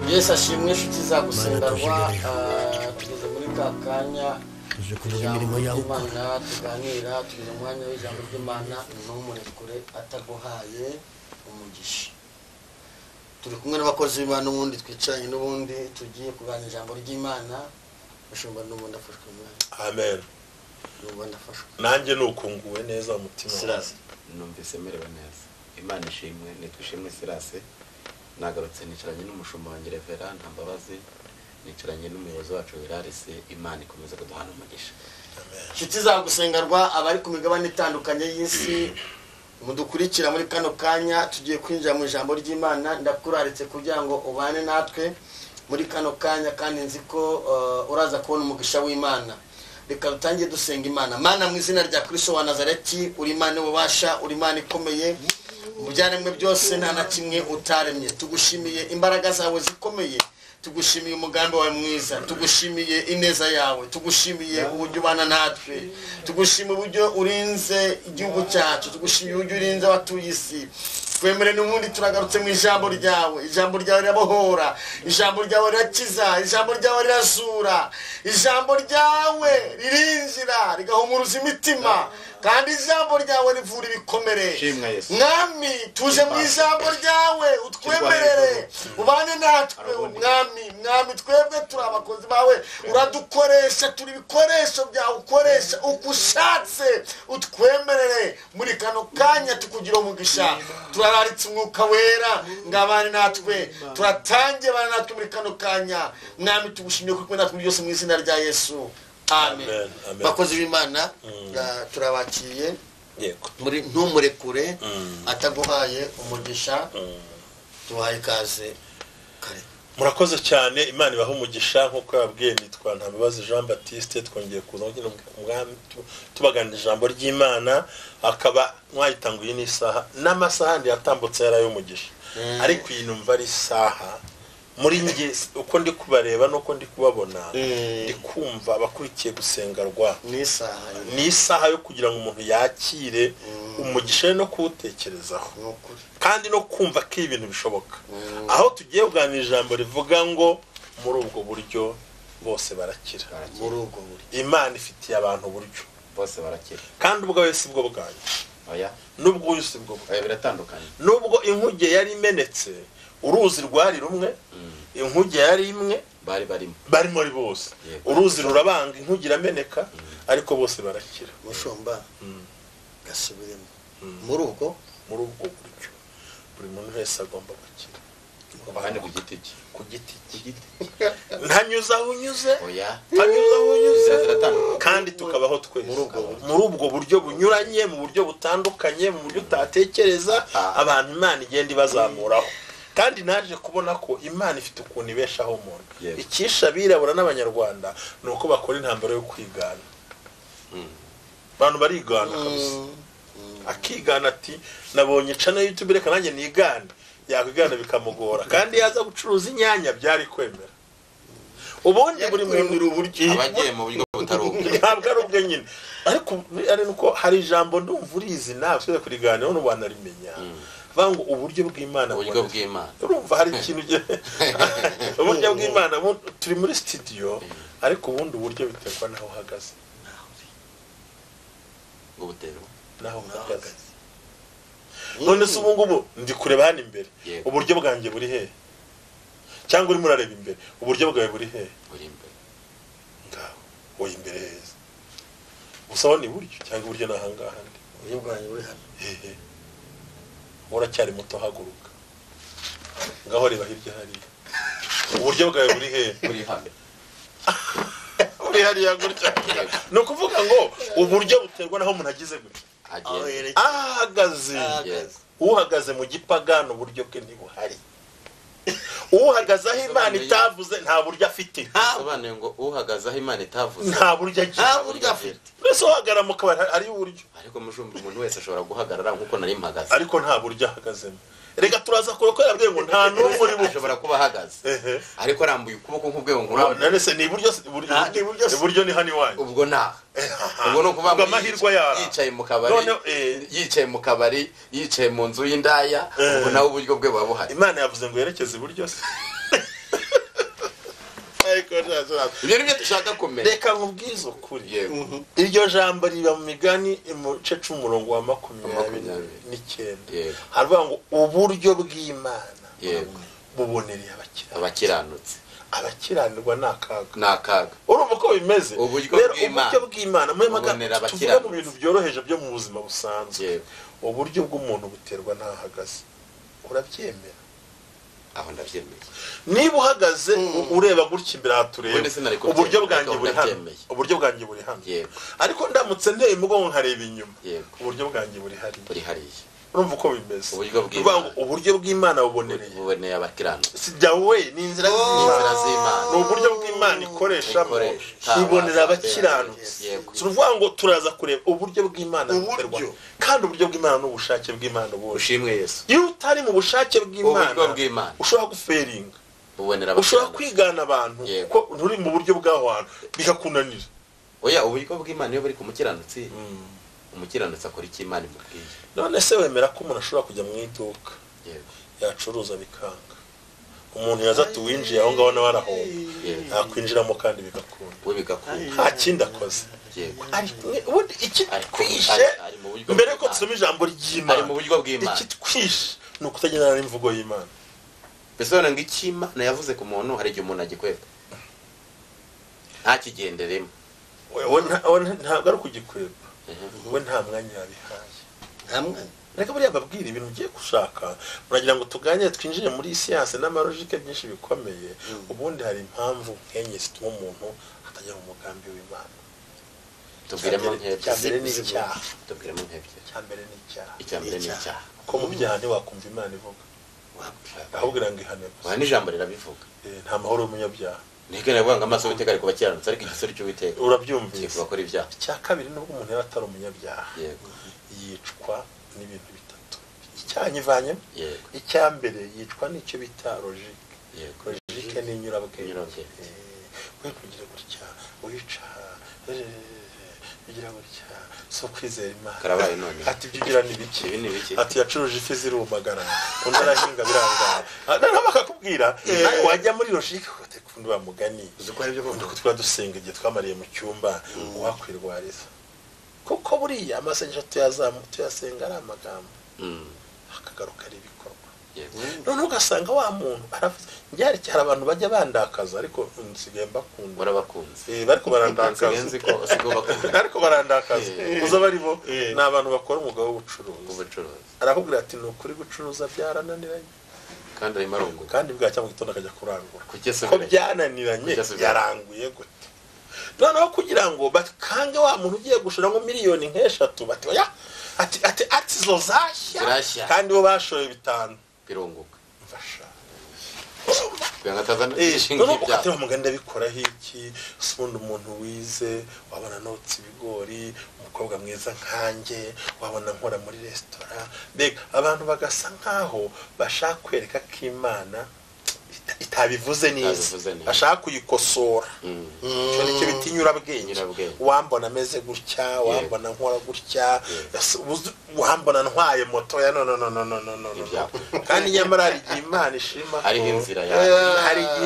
Yesu ashimwe inshuti zagusengarwa. Tugeze muri ka kanya Tuje kuvuga imirimo yawe ukora. Imana tuganira, tugeze mu mwanya w'ijambo ry'Imana. Ntumurekure ataguhaye umugisha. Turi kumwe n'abakozi b'Imana n'ubundi twicaranye, n'ubundi tugiye kuganira ijambo ry'Imana. Mushumba, n'ubundi ndafashwe umwanya. Amen. N'ubundi ndafashwe. Nanjye nukunguwe neza umutima wanjye. Sirasi. Numvise merewe neza, Imana ishimwe. Nitwa Ishimwe Sirase, nagarutse nicaranye n'umushumba wanjye Revera Ntambabazi, nicaranye n'umuyobozi wacu Wirarese. Imana ikomeza kuduhana umugisha. Inshuti zagusengarwa, abari ku migabane itandukanye y'isi mudukurikira muri kano kanya, tugiye kwinjira mu ijambo ry'Imana. Ndakuraritse kugira ngo ubane natwe muri kano kanya, kandi nzi ko uraza kubona umugisha w'Imana. Reka dutangiye dusenga Imana. Mana, mu izina rya Kristo wa Nazareti, uri Imana ububasha, uri Imana ikomeye. Mu byaremwe byose nta na kimwe utaremye. Tugushimiye imbaraga zawe zikomeye, tugushimiye umugambi wawe mwiza, tugushimiye ineza yawe, tugushimiye uburyo ubana natwe, tugushimiye uburyo urinze igihugu cyacu, tugushimiye uburyo urinze abatuye isi. Twemere n'ubundi turagarutse mu ijambo ryawe. Ijambo ryawe rirabohora, ijambo ryawe rirakiza, ijambo ryawe rirazura, ijambo ryawe ririnjira rigahumuruza imitima, kandi ijambo ryawe rivura ibikomere. Shimwa Yesu. Mwami, tuje mu ijambo ryawe, utwemerere ubane natwe. Mwami, Mwami, twebwe turi abakozi bawe, uradukoresha, turi ibikoresho byawe, ukoresha uko ushatse. Utwemerere muri kano kanya tukugira umugisha. Turararitse Umwuka Wera ngo abane natwe. Turatangiye, bane natwe muri kano kanya. Mwami, tugushimiye kuko natwe byose, mu izina rya Yesu, amen. Amen, amen. Bakozi b'Imana, turabakiriye muri Ntumurekure ataguhaye umugisha. Tubahaye ikaze kare. Murakoze cyane, Imana ibaha umugisha. Nk'uko yababwiye, nitwa Ntambabazi Jean Baptiste. Twongeye kuza kugira ngo umwami tubaganira ijambo ry'Imana, akaba mwayitanguye n'isaha n'amasaha yandi yatambutse yari ay'umugisha, ariko iyi numva ari isaha muri njye. Uko ndi kubareba n'uko ndi kubabona, ndi kumva abakurikiye gusengarwa, ni isaha. Ni isaha yo kugira ngo umuntu yakire umugisha no kuwutekerezaho, Ni ukuri. kandi no kumva ko ibintu bishoboka. Aho tugiye kuganira ijambo rivuga ngo muri ubwo buryo bose barakira. Muri ubwo buryo. Imana ifitiye abantu uburyo. Bose barakira. Kandi ubwawe si bwo bwanyu. Oya. N'ubwo uyu si bwo bwanyu. Oya, biratandukanye. Nubwo inkuge yari imenetse, uruzi rwari rumwe, inkuge yari imwe. Bari barimo. Barimo ari bose. Uruzi rurabanga, inkuge irameneka, ariko bose barakira. Mushumba, gasubiremo muri ubwo. Muri ubwo buryo buri muntu wese agomba gukira. Kandi ku giti cye. Ku giti cye, ntanyuze aho unyuze, Oya. ntanyuze aho unyuze. Inzira ziratandukanye. Kandi tukabaho twese Muri ubwo buryo. muri ubwo buryo bunyuranye, mu buryo butandukanye, mu buryo utatekereza. Abantu Imana igenda ibazamuraho, kandi naje kubona ko Imana ifite ukuntu ibeshaho umuntu. Icyisha abirabura n'Abanyarwanda ni uko bakora intambara yo kwigana. Abantu barigana kabisa, akigana ati nabonye channel YouTube, reka nanjye nigane. Yakwigana bikamugora, kandi yaza gucuruza inyanya byari kwemera. Ubundi buri muntu uburyo. Abagiye mu buryo butari ubwe. Ntabwo ari ubwe nyine, ariko ari nuko hari ijambo ndumva urizi nawe tuze kuriganiraho n'ubu wanarimenya, bavuga ngo uburyo bw'Imana Uburyo buboneye. bw'Imana. Urumva hari ikintu uburyo bw'Imana turi muri studio, ariko ubundi uburyo biterwa n'aho uhagaze. Ngo buterwa N'aho uhagaze. None se ubu ngubu ndi kureba hano imbere, uburyo bwanjye buri hehe? Cyangwa urimo urareba imbere, uburyo bwawe buri hehe? Buri imbere. Ngaho wowe imbere heza gusa, aho ni iburyo cyangwa iburyo ni ahangaha ndi. Uburyo bwanjye buri hano. Hehe, uracyari muto, haguruka. Ngaho reba hirya hariya, uburyo bwawe buri hehe? Buri hano. Uri hariya gutya. Ni ukuvuga ngo uburyo buterwa n'aho umuntu agize gutya, Aho Agenda. yerekeye. ahagaze. Yes. Uhagaze mu gipagano uburyo bwe ntibuhari. Uhagaze aho Imana itavuze nta buryo afite. Bisobanuye ngo uhagaze aho Imana itavuze Nta buryo agira. Nta buryo afite. Mbese uhagarara mu kabari ari uburyo? Ariko mushumba, umuntu wese ashobora guhagarara nk'uko nari mpagaze. Ariko nta buryo ahagazemo. Reka turaza kure ko yabwiye ngo nta n'umwe uri bupfe. Ashobora kuba ahagaze, ariko arambuye ukuboko nk'ubwego nkurambuye. None se ni iburyo se? Ni iburyo se. Iburyo ni hano iwanyu. Ubwo nta ubwo ni ukuvuga Ubwo ngo amahirwe yara. yicaye mu kabari, None, yicaye mu kabari, yicaye mu nzu y'indaya, ubwo nawe uburyo bwe buba buhari. Imana yavuze ngo yerekeze iburyo se? Ibyo nibyo dushaka kumenya. Reka nkubwize ukuri. Iryo jambo riba mu migani mu gice c'umurongo wa 29. Haravuga ngo uburyo bw'Imana bubonereye abakiranutse. Abakiranirwa ni akaga. Ni akaga. Urumva uko bimeze? Uburyo bw'Imana tuvuga mu bintu byoroheje byo mu buzima busanzwe. Uburyo bw'umuntu buterwa n'ahagaze. Urabyemera? Aho ndabyemeye. Niba uhagaze ureba gutya imbere aha tureba, uburyo bwanjye buri hano. Uburyo bwanjye buri hano. Ariko ndamutse nteye umugongo nkareba inyuma, uburyo bwanjye buri hariya. Buri hariya. Urumva uko bimeze? Uburyo bw'Imana bubonereye abakiranutse. Si jyawe, ni inzira z'Imana. Ni uburyo bw'Imana ikoreshamo ibonera abakiranutse. Si ukuvuga ngo turaza kureba uburyo bw'Imana buterwa. Kandi uburyo bw'Imana ni ubushake bw'Imana ubundi. Ushimwe Yesu. Iyo utari mu bushake bw'Imana, ushobora guferinga. Ushobora kwigana abantu kuko nturi mu buryo bw'aho hantu bikakunanira. Oya, uburyo bw'Imana iyo bari ku mukiranutsi, umukiranutsi akora icyo Imana imubwiye. None se wemera ko umuntu ashobora kujya mu iduka yacuruza bikanga, umuntu yaza ati winjiye aho ngaho nawe arahomba, ntakwinjiramo kandi bigakunda, nta kindi akoze. Ubundi ikitwishe mbere yuko dusoma ijambo ry'Imana, ikitwishe ni ukutagendana n'imvugo y'Imana. Bisobanura ngo icyo Imana yavuze ku muntu hari igihe umuntu agikwega ntakigenderemo. Ntabwo ari ukugikwega, we nta mwanya yabihaye. Reka buriya babwira ibintu ugiye gushaka, muragira ngo tuganire twinjire muri siyanse n'amalogike byinshi bikomeye. Ubundi hari impamvu nkenye zituma umuntu atajya mu mugambi w'Imana. Tubwiremo nk'ebyiri. Icya mbere ni icyaha. Tubwiremo nk'ebyiri. Icya mbere ni icyaha. Icya mbere ni icyaha. Kuko mu byaha ntiwakumva Imana ivuga, ahubwo iranga ihane gusa. N'ijambo rirabivuga. Nta mahoro y'umunyabyaha. Niko navuga ngo amaso y'Uwiteka ari ku bakiranutsi, ariko igisoro cy'Uwiteka urabyumvise kiri bakora ibyaha. Icya kabiri, nubwo umuntu yaba atari umunyabyaha, yicwa n'ibintu bitatu. Icyaha nyivanyemo. Icya mbere yicwa n'icyo bita logique. Logique ni inyurabwenge. We kugira gutya, wica, bigira gutya, so kwizera Imana. Karabaye none. Ati ibyo ugira ni biki? Ibi ni biki? Ati yacuruje ifi zirumagara, undi arahinga birangara. Noneho bakakubwira, nawe wajya muri logique ukatekunda wa mugani. Uzi ko ari byo koko twaba dusenga igihe twamariye mu cyumba, uwakwirwariza. Kuko buriya amasengesho tuyasenga ari amagambo, akagaruka ari ibikorwa. Noneho ugasanga wa muntu aravuze, njyari cyari abantu bajya bandakaza, ariko nsigaye mbakunda. Warabakunze. Bariko barandakaza. Ariko barandakaza. Uza baribo ni abantu bakora umwuga w'ubucuruzi. Arakubwira ati ni ukuri gucuruza byarananiranye. Kandi arimo arunguka. Kandi bwacya mu gitondo akajya kurangura. Ko byananiranye yaranguye gute? Noneho kugira ngo bakange wa muntu ugiye gushora ngo miliyoni nk'eshatu, bati oya, ati ati ati zo zashya, kandi bo bashoye 5 birunguka. Mfasha. Kugira ngo atazana muganda ndabikoraho iki? Ubundi umuntu wize wabona notse ibigori, umukobwa mwiza nkanjye wabona nkora muri resitora, mbega abantu bagasa nkaho bashaka kwereka ko Imana itabivuze neza, ashaka kuyikosora. Icyo nicyo bita inyurabwenge. Wambona ameze gutya, wambona nkora gutya, wambona ntwaye moto ya no no no no no no no. Kandi nyamara hari igihe Imana ishima ko hari igihe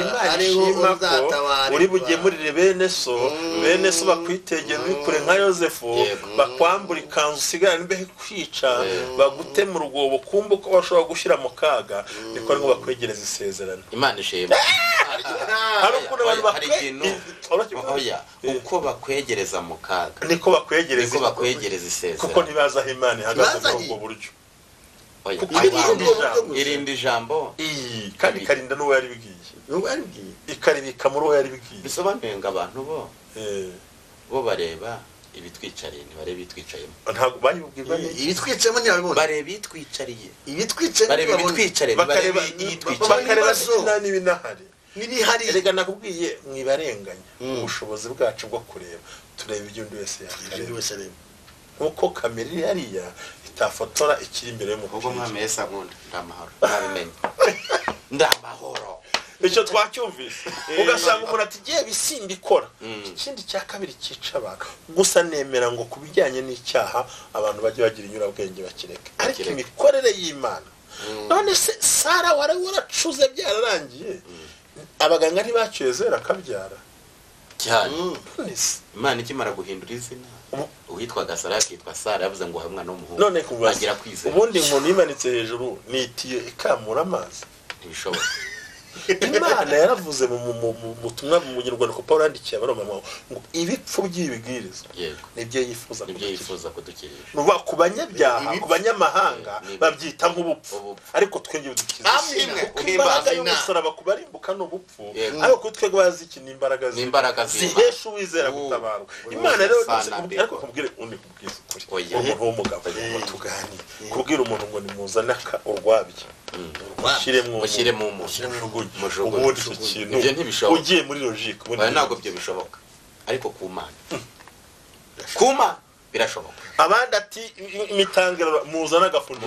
Imana ishima ko uri bugemurire bene so, bene so bakwitegera uri kure nka Yosefu, bakwambura ikanzu usigarana imbeho ikwica, bagute mu rwobo kumva ko bashobora gushyira mu kaga, niko ariko bakwegereza isezerano. Imana ishima. Hari ukuntu abantu uko bakwegereza mu kaga niko bakwegereza, niko bakwegereza isezerano, kuko ntibazi aho Imana ihagaze muri ubwo buryo. Irindi jambo kandi ikarinda n'uwo yaribwiye, ikaribika muri uwo yaribwiye. Bisobanuye ngo abantu bo bareba ibitwicariye, ntibareba ibitwicayemo. Ntabwo bayibwirwa n'iki? Ibitwicayemo ntibabibona. Bareba ibitwicariye. Ibitwicariye bareba ibitwicariye, bakareba iyitwicariye, bakareba n'ibinahari. N'ibihari. Erega nakubwiye mwibarenganya ubushobozi bwacu bwo kureba, tureba ibyo undi wese yakareba. Nkuko kamera iri hariya itafotora ikiri imbere y'umupira. Ubwo mwami Yesu ankunda, ndamahoro, nabimenye. Ndamahoro. Icyo twacyumvise. Ugasanga umuntu ati giye bisimba ikora. Ikindi cya kabiri cyica abantu. Gusa nemera ngo kubijyanye n'icyaha abantu bajye bagira inyurabwenge bakireke. Ariko imikorere y'Imana. None se Sara wari waracuze byararangiye. Abaganga ntibacyezera akabyara. Cyane. Imana ikimara guhindura izina uwitwaga Sara akitwa Sara yavuze ngo umwana w'umuhungu. None kubaza agira kwizera. Ubundi inkoni imanitse hejuru nitiye ikamura amazi. Ntibishoboka. Imana yaravuze mu butumwa mu Munyarwanda ko Paul yandikiye Abaroma ngo ibipfu by'ibibwirizwa nibyo yifuza kudukirisha. Nuba ku banyabyaha ku banyamahanga babyita nk'ubupfu ariko twebwe bidukiza. Imbaraga y'umusaraba kubarimbuka n'ubupfu ariko kuri twebwe bazi iki ni imbaraga zihesha uwizera gutabarwa. Imana rero ariko kubwire undi kubwiza ukuri umuntu w'umugabo tuganire kubwira umuntu ngo nimuzane urwabya mushyiremo umuntu ubundi icyo kintu ugiye muri logique ubundi ntabwo byo bishoboka ariko ku Mana kuma birashoboka. Abandi ati imitangiro muzana agafundi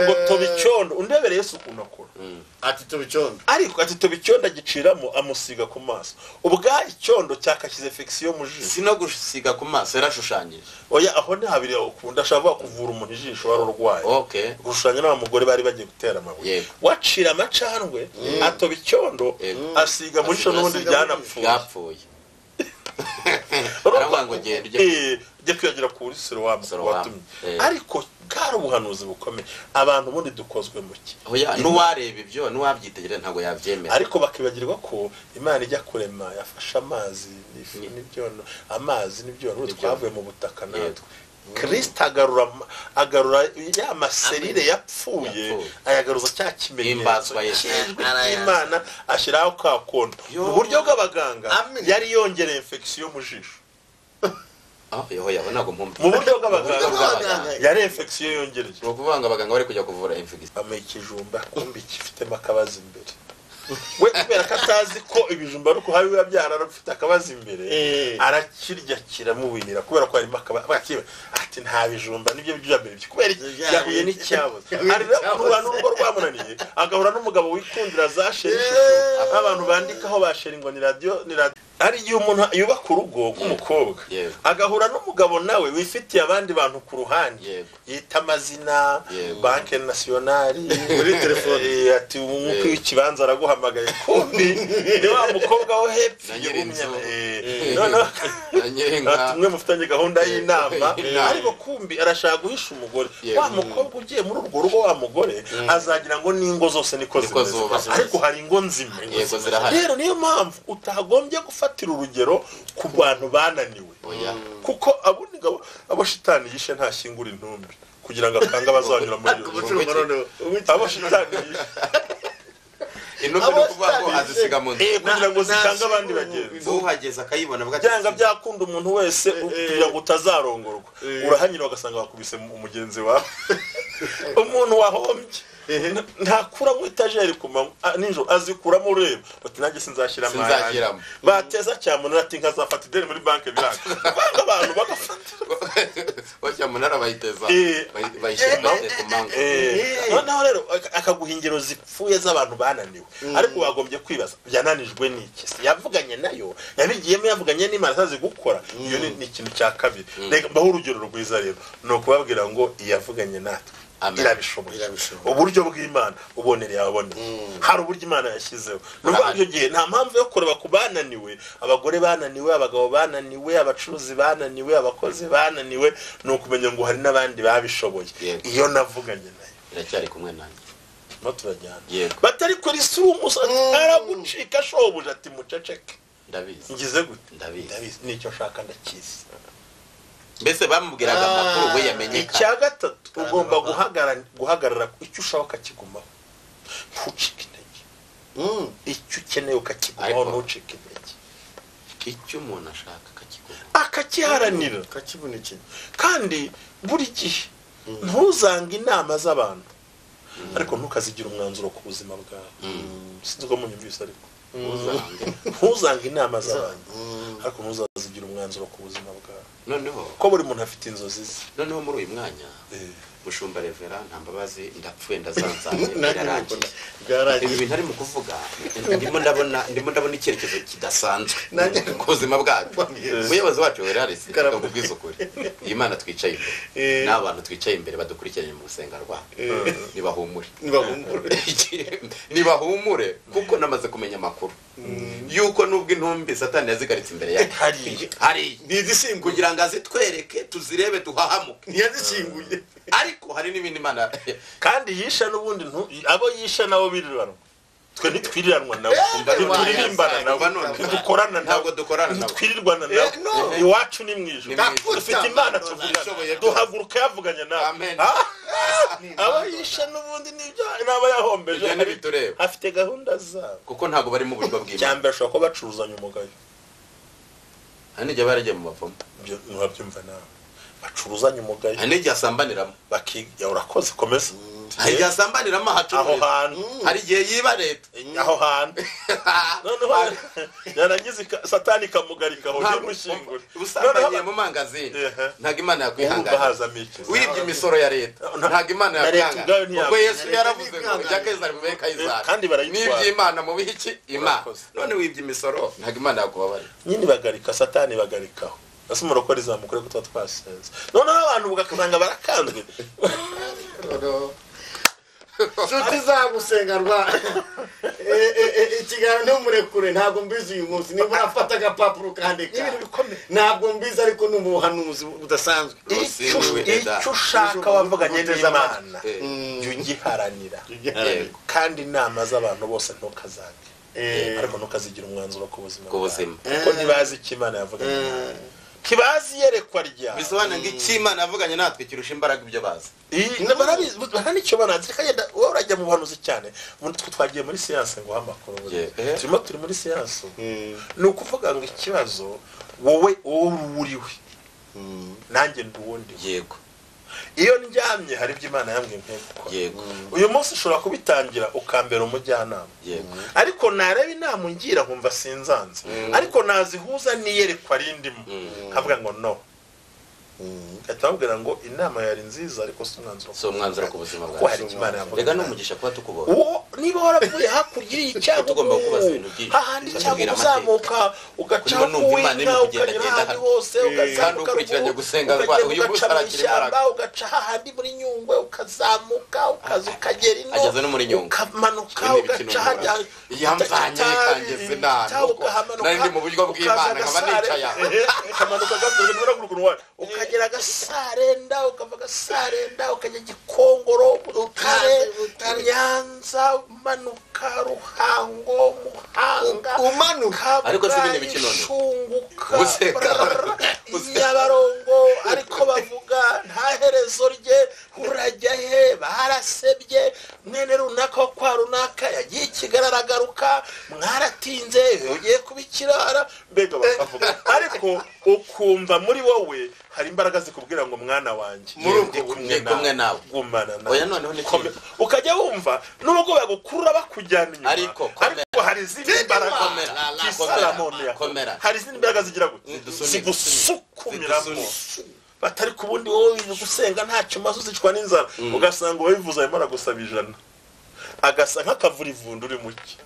ngo tobicyondo undebere Yesu ukuntu akora ati tobicyondo ariko ati tobicyondo agiciramo amusiga ku maso ubwa icyondo cyakashyize infection mu jisho. Si no gusiga ku maso yarashushanyije. Oya aho ni habiri ukunda ashaka kuvura umuntu ijisho wari urwaye. Okay. Gushushanya n'abamugore bari bagiye gutera amabuye wacira amacandwe atoba icyondo asiga muri cyo n'ubundi byanapfuye yapfuye. Aravuga ngo genda ujye kwiyagira ku Silowamu watumye. Ariko bwari ubuhanuzi bukomeye abantu ubundi dukozwe mu ki. Oya n'uwareba ibyo n'uwabyitegereza ntabwo yabyemera. Ariko bakibagirwa ko Imana ijya kurema yafashe amazi n'ibyondo amazi n'ibyondo twavuye mu butaka natwe. Kristo agarura ya maserire yapfuye ayagaruza cya kimenyetso cy'ijwi ry'Imana ashyiraho ka kondo. Mu buryo bw'abaganga yari yongereye infection mu jisho. Mu buryo bw'abaganga yari infection yongereye. Ni ukuvuga ngo abaganga bari kujya kuvura infection. Bamuha ikijumba kumbi gifitemo akabazo imbere. We kubera ko atazi ko ibijumba ari uko hari biba byararufite akabazo imbere arakirya kiramuwira kubera ko harimo akabazo ati nta bijumba nibyo bya mbere kubera yahuye n'icyabuze. Hari n'urugo rwamunaniye agahura n'umugabo wikundira za sheri abantu bandikaho ba sheri ngo ni radio ni radio. Hari igihe umuntu yubaka urugo rw'umukobwa agahura n'umugabo nawe wifitiye abandi bantu ku ruhande yita amazina banke nationale muri telefone ati umwuka w'ikibanza araguhamagaye kumbi ni wa mukobwa wo hepfo tumwe mufitanye gahunda y'inama ariko kumbi arashaka guhisha umugore wa mukobwa ugiye muri urwo rugo wa mugore azagira ngo n'ingo zose niko zimeze ariko hari ingo nzima. Rero niyo mpamvu utagombye gufatira urugero ku bantu bananiwe kuko abundi ngabo abo shitani yishe ntashyingura intumbi kugira ngo akange abazanyura muri iyo abo shitani yishe intumbi no kuvuga ngo azisiga mu nzu kugira ngo zikange abandi bagenzi uhageze akayibona byanga byakunda umuntu wese kugira ngo utazarongorwa urahanyura ugasanga bakubise umugenzi wawe umuntu wahombye ntakuramo etajeri ku manywa nijoro azikuramo ureba bati nanjye sinzashyiramo bateza cyamunara ati nkazafata ideni muri banki biranga banga abantu bagafata cyamunara bayiteza bayishyira ku manywa. Noneho rero akaguha ingero zipfuye z'abantu bananiwe ariko bagombye kwibaza byananijwe n'iki yavuganye nayo yabigiyemo yavuganye n'Imana atazi gukora. Iyo ni ikintu cya kabiri. Reka mbaho urugero rwiza rero ni ukubabwira ngo iyavuganye natwe irabishoboye. Uburyo bw'Imana ubonere yabone hari uburyo Imana yashyizeho. Nubwo icyo gihe nta mpamvu yo kureba ku bananiwe abagore bananiwe abagabo bananiwe abacuruzi bananiwe abakozi bananiwe ni ukumenya ngo hari n'abandi babishoboye. Iyo navuganye nayo iracyari kumwe nanjye turajyana batari kuri sumu aragucika shobuja ati muceceke ndabizi ngize gute ndabizi nicyo nshaka ndakizi. Mbese bamubwiraga amakuru we yamenyeka. Icya gatatu ugomba guhagarara icyo ushaka ukakigumaho ntucike intege. Icyo ukeneye ukakigumaho ntucike intege. Icyo umuntu ashaka akakigumaho akakiharanira akakivunikira. Kandi buri gihe ntuzange inama z'abantu ariko ntukazigire umwanzuro ku buzima bwawe. Sinzi ko munyumvise ariko ntuzange inama z'abantu ariko ntuzazigira umwanzuro ku buzima bwawe. Noneho ko buri muntu afite inzozi ze. Noneho muri uyu mwanya Mushumba Revera nta mbabazi, ndapfuye ndazanzaye, birarangiye. Ibi bintu ari mu kuvuga, ndimo ndabona icyerekezo kidasanzwe ku buzima bwacu. Umuyobozi wacu Werarisi akakubwiza ukuri, Imana twicaye imbere n'abantu twicaye imbere badukurikiranye mu gusenga rwa nibahumure, nibahumure, kuko namaze kumenya amakuru yuko nubwo intumbi Satani yazigaritse imbere yacu hari ntizishinguye kugira ngo azitwereke tuzirebe duhahamuke, ntiyazishinguye. Ariko hari n'ibindi Imana kandi yisha n'ubundi abo yisha nabo biriranwa, twe ntitwiriranwa nabo, ntituririmbana nabo, ntidukorana nabo, ntitwirirwana nabo. Iwacu ni mu ijuru, dufite Imana tuvugana, duhaguruka yavuganye nawe. Abo yisha n'ubundi nibyo nabo yahombeje, afite gahunda zabo kuko ntabwo bari mu buryo bw'Imana. Cyambere ashobora kuba bacuruzanya umugayo, hari n'igihe baragiye mu bapfumu, ntibabyumva nawe, bacuruzanya umugayo, hari n'igihe asambaniramo bakiga. Urakoze, komeza. Hari igihe asambaniramo aho hantu, hari igihe yiba leta aho hantu, noneho yarangiza Satani ikamugarika aho ntimushyingure. Usambaniye mu mangazini ntabwo Imana yakwihangana, wibye imisoro ya leta ntabwo Imana yakwihangana, kuko Yesu yaravuze ngo ibya Kayizari mubihe Kayizari, n'iby'Imana mubihe iki Imana. None wibye imisoro ntabwo Imana yakubabarira. Nyine bagarika Satani bagarikaho, ese umurokore izamukore ko tuba twasenze, noneho abantu ugasanga barakanzwe. Nshuti zagusenga rwa ikiganiro ntimurekure, ntabwo mbizi uyu munsi niba urafata agapapuro ukandika ntabwo mbizi, ariko ni ubuhanuzi budasanzwe. Icyo ushaka wavuganye n'Imana jya ugiharanira, kandi inama z'abantu bose ntukazange, ariko ntukazigira umwanzuro ku buzima, kuko ntibazi icyo Imana yavuganye nawe, ntibazi iyerekwa ryawe. Bisobanuye ngo icyo Imana yavuganye natwe kirusha imbaraga ibyo bazi. Nicyo banazi. Reka wowe urajya mu buhanuzi cyane, ubundi twe twagiye muri siyanse ngo amakuru turimo turi muri siyanse. Ni ukuvuga ngo ikibazo wowe uriwe nanjye ndi uwundi. Yego, iyo ndyamye hari ibyo Imana yambwiye nkwiye gukora. Uyu munsi ushobora kubitangira ukambera umujyanama, ariko nareba inama ungira nkumva sinzanze, ariko nazihuza n'iyerekwa rindimo nkavuga ngo no, ngahita bambwira ngo inama yari nziza ariko si umwanzuro ku buzima bwawe, kuko hari icyo Imana yavuga. Rega ni umugisha kuba tukubonye. Uwo niba waravuye hakurya y'icyago tugomba kubaza ibintu byinshi, hahandi icyago uzamuka ugaca kuwinka ukagera ahandi hose, ukazamuka ukurikiranye gusenga rwa uyu munsi arakira imbaraga, ugaca hahandi muri Nyungwe ukazamuka ukaza ukagera ino, ageze no muri Nyungwe ukamanuka ugaca hajya yamvanye kangeze nano nari ndi mu buryo bw'Imana nkaba nicaye ukamanuka gato ukagera Gasarenda, ukava Gasarenda ukajya Gikongoro, Butare, Nyanza, umanuka Ruhango, Muhanga, umanuka ariko si ibindi biki none Shunguka, Nyabarongo, ariko bavuga nta herezo rye, urajya he, barasebye mwene runaka kwa runaka yagiye Kigali aragaruka, mwaratinze ugiye kubikirara, mbega bakavuga. Ariko ukumva muri wowe hari imbaraga zikubwira ngo mwana wanjye ndi kumwe nawe, gumana nawe. Oya noneho ni ukajya wumva nubwo bagukurura bakujyana inyuma, ariko hari izindi mbaraga hari izindi mbaraga zigira gute zigusukumiramo, batari ku bundi wowe gusenga ntacyo umaze uzicwa n'inzara, ugasanga uwabivuze arimo aragusaba 100, agasa nk'akavura ivundo uri muke,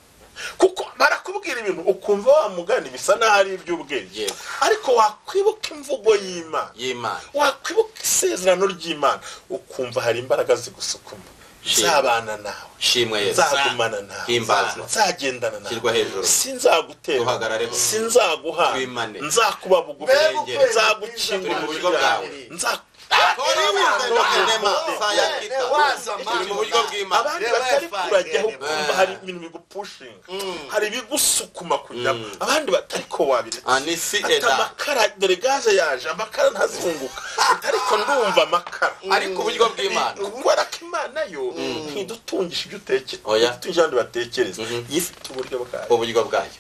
kuko barakubwira ibintu ukumva wa mugani bisa n'aho ari iby'ubwenge, ariko wakwibuka imvugo y'Imana, wakwibuka isezerano ry'Imana, ukumva hari imbaraga zigusukuma, nzabana nawe, nzagumana nawe, nzagendana nawe, sinzagutera, sinzaguhana, nzakuba bugufi, nzagukingura mu buryo bwawe, abandi batari kurajyaho ukumva hari ibintu bigupushinga, hari ibigusukuma kujyamo, abandi batari ko wabiretse, amakara dore gaze yaje, amakara ntazunguka, ariko ndumva amakara, ariko uburyo bw'Imana, kubera ko Imana yo ntidutungisha ibyo utekereza, ntidutungisha abandi batekereza, ifite uburyo bwayo, uburyo bwayo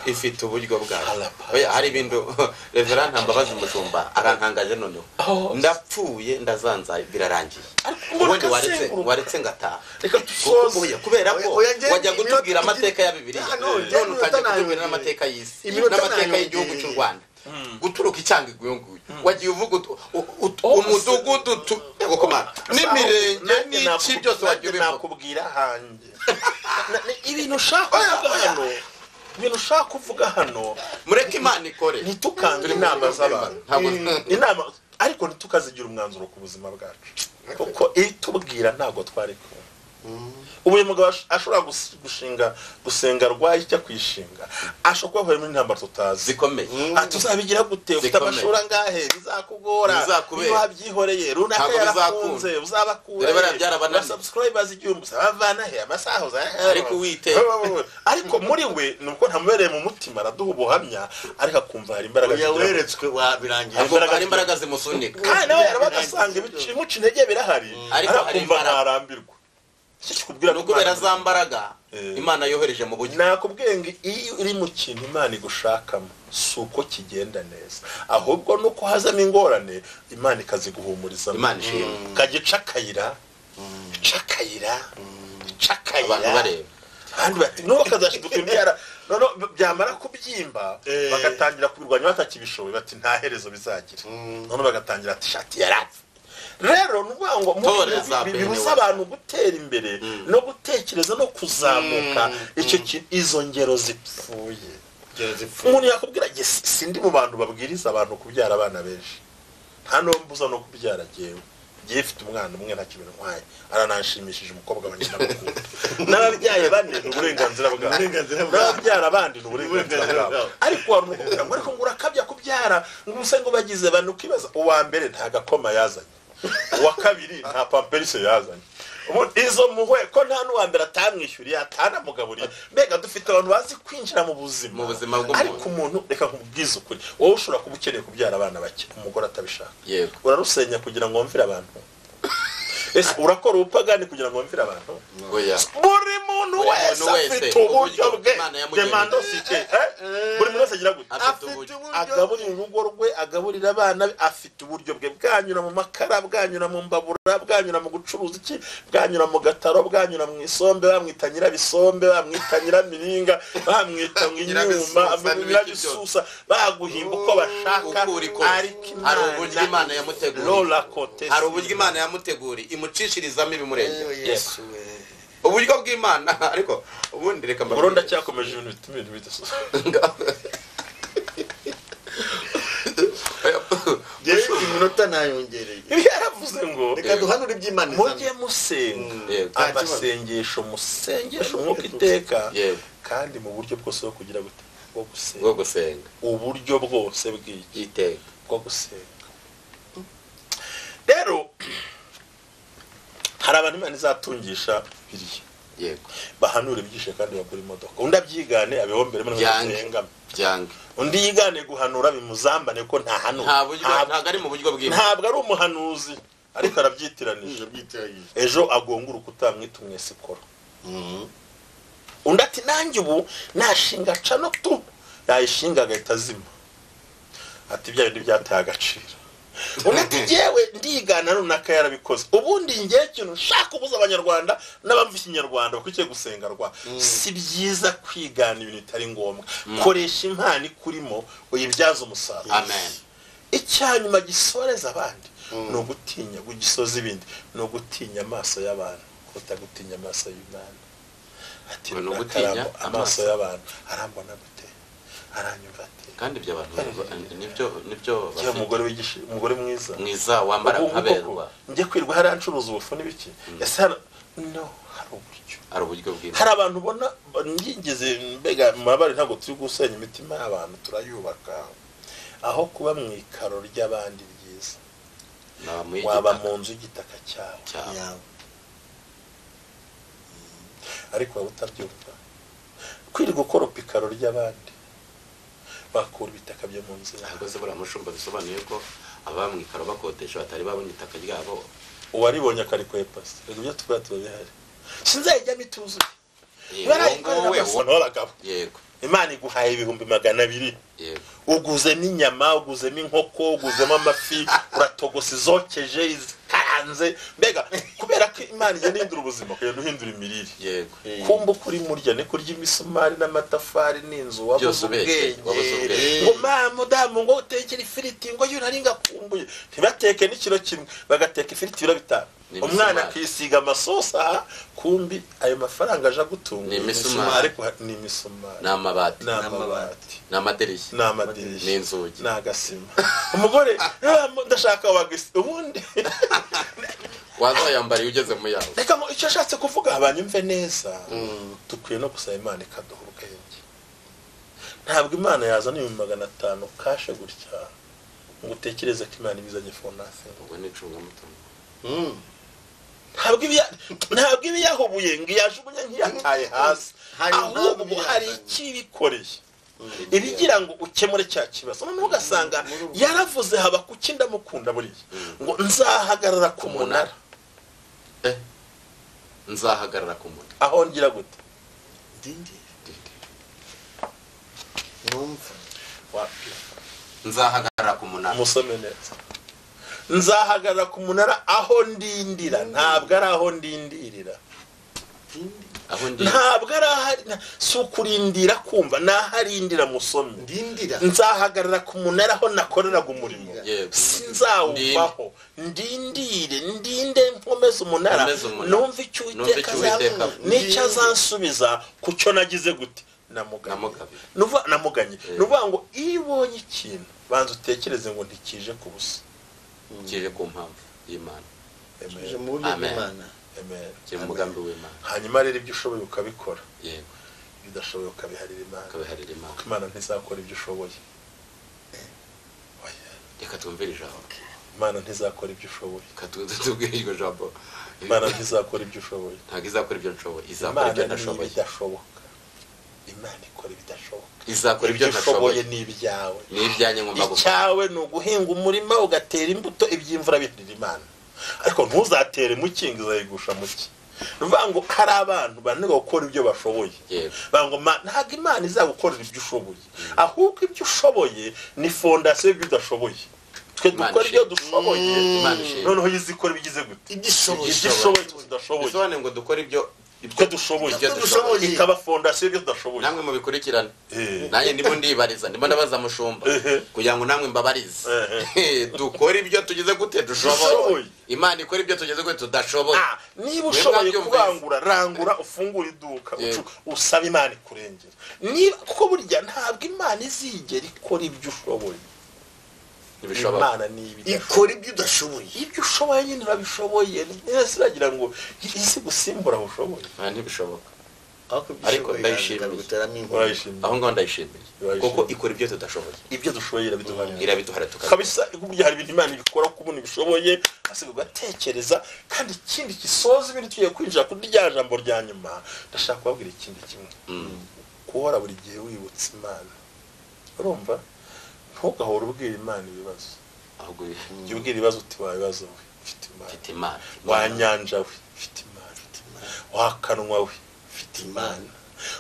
ifite uburyo bwayo. Hari ibintu Reverend Ntambabazi umushumba arantangaje noneho, ndapfuye ndazanzaye birarangiye, ubundi waretse ngataha kubera ko wajya gutubwira amateka ya Bibiliya, none utangiye kutubwira n'amateka y'isi n'amateka y'igihugu cy'u Rwanda. Guturuka icyanga iguyo nguyu wagiye uvuga umudugudu n'imirenge n'iki byose wagiye ubivuga. Nakubwira hanjye ibintu ushaka kuvuga hano, ibintu ushaka kuvuga hano, mureke Imana ikore, ntitukange inama z'abantu, inama ariko ntitukazigira umwanzuro ku buzima bwacu, kuko itubwira ntabwo twari kumwe. Ubu uyu mugabo ashobora gushinga gusenga rwaye ijya kwishinga, ashobora kuba muri intambara tutazi zikomeye. Tuzabigira gute? Ufite amashuri angahe? Bizakugora, wabyihoreye runaka yarakunze, uzabakura subscribers igihumbi bavana he amasaha ariko wite. Ariko muri we nuko ntamubereye mu mutima, araduha ubuhamya ariko akumva hari imbaraga weretswe wabirangiye, hari imbaraga zimusunika, kandi nawe yarabagasanga ibimuca intege birahari, ariko akumva ntarambirwa. Nukubera za mbaraga Imana yohereje mu buryo. Nakubwiye ngo iyo uri mu kintu Imana igushakamo si uko kigenda neza, ahubwo nuko hazamo ingorane Imana ikaziguhumuriza. Imana ishimwe. Kagica akayira, ica akayira, ica akayira, abantu bareba abandi bati nuko kazashiduka imbyara, none byamara kubyimba bagatangira kubirwanya batakibishoboye, bati nta herezo bizagira, none bagatangira ati shati yarapfa. Rero nuvuga ngo bibuza abantu gutera imbere no gutekereza no kuzamuka, icyo izo ngero zipfuye. Umuntu yakubwira sindi mu bantu babwiriza abantu kubyara abana benshi, nta n'uwo mbuza no kubyara jyewe, ngiye mfite umwana umwe nta kintu ntwaye, arananshimishije umukobwa wanjye ndamukunda, n'ababyaye bane ni uburenganzira bwabo, n'ababyara abandi ni uburenganzira bwabo. Ariko wari umukobwa ngo ariko ngo urakabya kubyara, ngo ubuse ngo bagize bane, ukibaza uwa mbere nta gakoma yazanye, uwa kabiri nta pamperise yazanye, izo muhwe ko nta n'uwa mbere atamwishyuriye atanamugaburiye. Mbega dufite abantu bazi kwinjira mu buzima, ariko umuntu reka nkubwize ukuri, wowe ushobora kuba ukeneye kubyara abana bake umugore atabishaka, urarusenya kugira ngo wumvire abantu. Ese urakora ubupagani kugira ngo wumvire abantu? Buri muntu wese afite uburyo bwe, demando sike. Buri muntu wese agira gute? Agaburira urugo rwe, agaburira abana be, afite uburyo bwe, bwanyura mu makara, bwanyura mu mbabura, bwanyura mu gucuruza iki, bwanyura mu gataro, bwanyura mu isombe, bamwita nyirabisombe, bamwita nyiramiringa, bamwita inyuma, nyirabisusa, baguhimba uko bashaka. Ariko hari uburyo Imana yamuteguriye, hari uburyo Imana yamuteguriye imucishirizamo ibimurenge. Uburyo bw'Imana. Ariko ubundi reka mbabwire, Burundi cyakomeje ibintu bituma ibintu bidasoza. Iminota nayongereye. Ibi yaravuze ngo reka duhanure iby'Imana, mujye musenga amasengesho, musengesho umwuka iteka, kandi mu buryo bwose bwo kugira gute, bwo gusenga, uburyo bwose bw'iteka bwo gusenga. Rero hari abantu Imana izatungisha biriya, yego, bahanure ibyishe kandi bagura imodoka, undi abyigane abihombere muri gusenga, undi yigane guhanura bimuzambane ko nta hanura, ntabwo ari mu buryo bw'Imana, ntabwo ari umuhanuzi, ariko arabyitiranije. Ejo agonga urukuta amwita umwesikoro. Undi ati nanjye ubu nashinga cano tu, yayishinga agahita azima, ati bya bindi byataye agaciro. Undi ati jyewe ndigana runaka yarabikoze, ubundi ngewe ikintu nshaka kubuza abanyarwanda n'abamva ikinyarwanda bakurikiye gusenga rwa, si byiza kwigana ibintu bitari ngombwa. Koresha impano ikurimo uyibyaze umusaruro. Amen. Icyanyuma gisoreza abandi ni ugutinya gugisoza ibindi, ni ugutinya amaso y'abantu kuruta gutinya amaso y'Imana. Ati amaso y'abantu arambona gute, aranyumva ate? Kandi ibyo abantu nibyo umugore wigisha, umugore mwiza mwiza wambara nkaberwa, njye kwirwa hari ancuruza ubufu n'ibiki, ese no hari uburyo, hari uburyo bw'Imana. Hari abantu ubona ngigeze mbega mabare, ntabwo turi gusenya imitima y'abantu, turayubaka. Aho kuba mu ikaro ry'abandi ryiza, waba mu nzu y'igitaka cyawe, ariko waba utabyumva. Kwirirwa ukoropa ikaro ry'abandi, bakura ibitaka byo mu nzu. Ntabwo se buriya mushumba bisobanuye ko aba mu ikaro bakodesha batari babona itaka ryabo, uwaribonye akarikwepa se. Reka ibyo tuvuga tuba bihari, sinzayijyamo ituzuye. Yego, Imana iguhaye 200,000, uguzemo inyama, uguzemo inkoko, uguzemo amafi, uratogosa izokeje, izikaranze, mbega Kubera ko Imana igenda ihindura ubuzima, kugenda uhindura imirire. Yego. Kumba ukuri murya ni kurya imisumari n'amatafari n'inzu wabuze ubwenge. Ngo mama damu ngo utekere ifiriti ngo yo nari ngakumbuye. Ntibateke n'ikiro kimwe, bagateka ifiriti ibiro 5. Umwana akisiga amasosa, kumbi ayo mafaranga aje gutunga. Ni imisumari. Ariko ni imisumari. Ni amabati. Ni amadirishya. Ni amadirishya. Ni inzugi. Ni agasima. Umugore ndashaka wagisi ubundi wazayambara ugeze mu yawe. Reka icyo ashatse kuvuga abanyumve neza. Dukwiye no gusaba Imana ikaduha ubwenge. Ntabwo Imana yazana 500 kashe gutya ngo utekereze ko Imana ibizanye for nothing. Ubwo ni icungamutungo. Ntabwo ibi yahubuye ngo yajugunye nk'iyataye hasi, ahubwo hari ikibikoreye ibigira ngo ukemure cya kibazo. Noneho ugasanga yaravuze haba kuki ndamukunda buriya ngo nzahagarara ku munara. Nzahagarara ku munara aho ngira gute? Ndindi numva wapi? Nzahagarara ku munara. Musome neza. Nzahagarara ku munara aho ndindira, ntabwo ari aho ndindirira. Ntabwo ari ahari, si ukurindira kumva, naharindira musome. Ndindira. Nzahagarara ku munara aho nakoreraga umurimo. Sinzawuvaho. Ndindire, ndinde nkomeze umunara, numve icyo Uwiteka n'icyo azansubiza ku cyo nagize gute namuganye. Nuvuga ngo iyo ubonye ikintu banza utekereze ngo ntikije ku busa. Kije ku mpamvu y'Imana. Kije mu buryo bw'Imana. Amen. Kije mu mugambi w'Imana. Hanyuma rero ibyo ushoboye ukabikora. Yego. Ibidashoboye ukabiharira Imana. Ukabiharira Imana. Kuko Imana ntizakora ibyo ushoboye. Reka twumvire ijambo. Imana ntizakora ibyo ushoboye. Reka tubwire iryo jambo. Imana ntizakora ibyo ushoboye. Ntabwo izakora ibyo nshoboye. Izakora ibyo ntashoboye. Ibidashoboka. Imana ikora ibidashoboka. Izakora ibyo ntashoboye. Ni ibyawe. Ni ibyanjye ngomba gukora. Icyawe ni uguhinga umurima ugatera imbuto, iby'imvura biharira Imana. Ariko ntuzatere muki ngo izayigusha muki. Nuvuga ngo hari abantu bananirwa gukora ibyo bashoboye. Bango ntabwo Imana izagukorera ibyo ushoboye. Ahubwo ibyo ushoboye ni fondasiyo y'ibyo udashoboye. Twe dukora ibyo dushoboye, noneho izikora ibigize gute? Ibyo ishoboye tudashoboye. Bisobanuye ngo dukora ibyo twe dushoboye, ikaba fondasiyo y'ibyo tudashoboye. Namwe mubikurikirane. Nanjye ndimo ndibariza, ndimo ndabaza mushumba kugira ngo namwe mbabarize. Dukora ibyo tugeze gute dushoboye. Imana ikora ibyo tugeze gute tudashoboye. Niba ushoboye kurangura, rangura ufungure iduka, usaba Imana ikurengera. Niba kuko burya ntabwo Imana izigera ikora ibyo ushoboye. Imana ni ikora ibyo udashoboye. Ibyo ushoboye nyine urabishoboye. Nese uragira ngo isi gusimbura aho ushoboye. Ntibishoboka. Ariko ndayishimiye. Aho ngaho ndayishimiye. Kuko ikora ibyo tudashoboye. Ibyo dushoboye irabiduharira. Irabiduhara tukabikora. Kabisa burya hari ibintu Imana ibikora kuko umuntu ibishoboye asiga ugatekereza. Kandi ikindi gisoza ibintu tugiye kwinjira kuri rya jambo rya nyuma, ndashaka kubabwira ikindi kimwe. Guhora buri gihe wibutsa Imana. Urumva? Ntugahora ubwira Imana ibibazo. Ahubwo jya ubwira ibibazo uti wa bibazo we mfite Imana, wa nyanja we mfite Imana, wa kanwa we mfite Imana,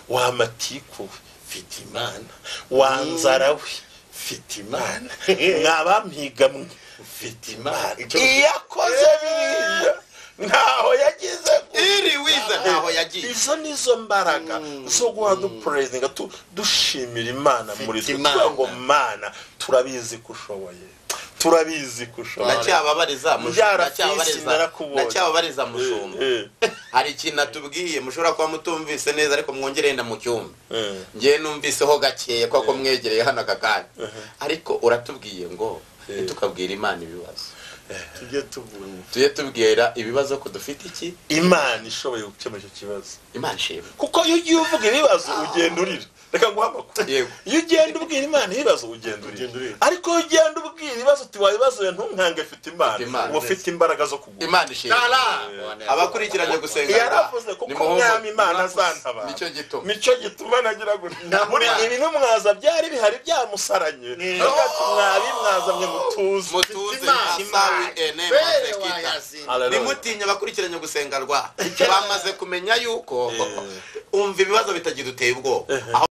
wa matiku we mfite Imana, wa nzara we mfite Imana, mwabampiga mwe mfite Imana. Iyakoze biriya ntaho yagize iri wiza, ntaho yagiye. Izo nizo mbaraga zo guha dupraising, dushimira Imana muri twe ngo Mana turabizi ko ushoboye, turabizi ko ushoboye. Ndacyababariza mushumba. Hari ikintu atubwiye mushobora kuba mutumvise neza, ariko mwongere nda mu cyumba. Ngiye numviseho gakeye kuko mwegereye hano aka kanya. Ariko uratubwiye ngo ntitukabwira Imana ibibazo. Tujye tubwira ibibazo ko dufite iki? Imana ishoboye gukemura icyo kibazo. Imana ishimwe. Kuko iyo ugiye uvuga ibibazo ugenda urira. Reka nguhe amakuru. Iyo ugenda ubwira Imana ibibazo ugenda urira. Ariko iyo ugenda ubwira ibibazo uti wa bibazo ntunkange mfite Imana, uba ufite imbaraga zo kuguma. Imana ishimwe. Abakurikiranye gusenga yaravuze kuko Umwami Imana azantabara. Nicyo gituma nagira gutya. Muri ibi n'umwaza byari bihari byamusaranye. Mwabimwaza mwe mutuze. Mutuze. Nimutinya abakurikiranye gusenga rwa bamaze kumenya yuko umva ibibazo bitagiduteye ubwoba,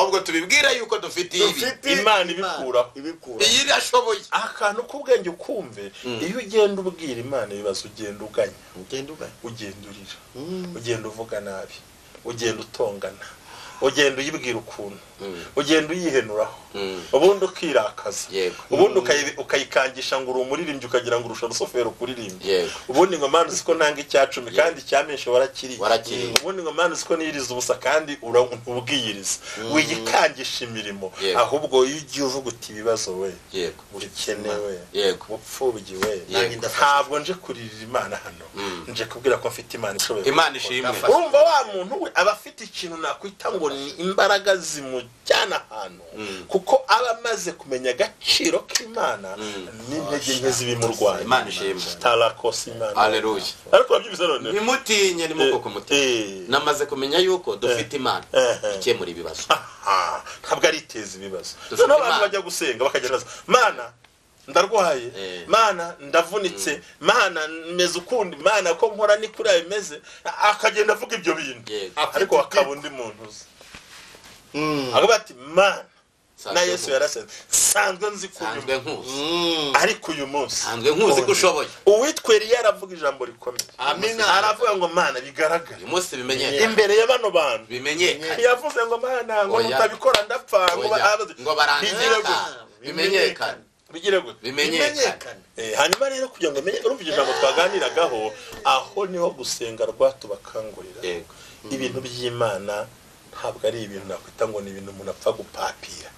Ahubwo tubibwira yuko dufite ibi. Imana ibikuraho. Iyi irashoboye. Akantu k'ubwenge ukumve, iyo ugenda ubwira Imana ibibazo ugenda uganya, ugenda urira, ugenda uvuga nabi, ugenda utongana, ugenda uyibwira ukuntu, ugenda uyihenuraho, ubundi ukirakaza, ubundi ukayikangisha ngo uri umuririmbyi ukagira ngo urusha rusofero kuririmba, ubundi ngo Mana uziko ntanga icyacumi kandi icyamenshi warakiriye, ubundi ngo Mana uziko niyiriza ubusa kandi ubwiyiriza, wiyikangisha imirimo. Ahubwo iyo ugiye uvuga uti ibibazo we, ukenewe, upfubyi we, ntabwo nje kuririra Imana hano, nje kubwira ko mfite Imana ishoboye. Imana ishimwe. Urumva wa muntu we aba afite ikintu nakwita ngo ni imbaraga zimujyana ahantu, kuko aba amaze kumenya agaciro k'Imana n'intege nke z'ibimurwanya. Imana ishimwe. Tarakosi Imana. Haleluya. Ariko urabyumvise none? Ntimutinye nimuko umutima. Namaze kumenya yuko dufite Imana ikemura ibibazo. Ntabwo ari iteza ibibazo. Noneho abantu bajya gusenga bakagira Mana ndarwaye, Mana ndavunitse, Mana meze ukundi, Mana ko nkora ni kuri bimeze, akagenda avuga ibyo bintu. Ariko akaba undi muntu uzi. Akavuga ati Mana na Yesu yarasenze, sanzwe nzi nkuzi, ariko uyu munsi sanzwe nkuzi ko ushoboye. Uwitwa Eliya aravuga ijambo rikomeye. Amina. Aravuga ngo Mana bigaragara uyu munsi bimenyekane imbere ya bano bantu, bimenyekane. Yavuze ngo Mana ngo mutabikora ndapfa, ngo barandeka, bimenyekane, bigire gute, bimenyekane. Hanyuma rero kugira ngo menye urumva ijambo twaganiragaho, aho niho gusenga rwatubakangurira. Ibintu by'Imana ntabwo ari ibintu nakwita ngo ni ibintu umuntu apfa gupapira.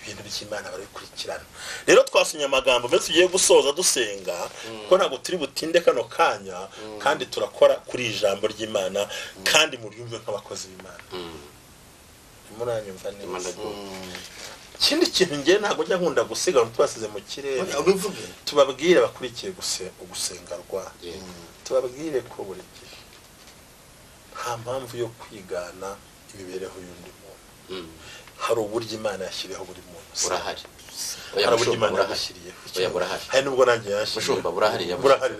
Ibintu by'Imana barabikurikirana. Rero twasomye amagambo mbese tugiye gusoza dusenga, kuko ntabwo turi butinde kano kanya, kandi turakora kuri ijambo ry'Imana, kandi muryumve nk'abakozi b'Imana. Muranyumva neza. Ikindi kintu ngiye ntabwo njya nkunda gusiga tubasize mu kirere, tubabwire bakurikiye gusenga rwa, tubabwire ko buri gihe nta mpamvu yo kwigana imibereho y'undi muntu. Hari uburyo Imana yashyiriyeho buri muntu. Burahari. Hari uburyo Imana yashyiriyeho. Burahari. Hari nubwo nanjye yashyiriyeho. Mushumba burahari. Burahari.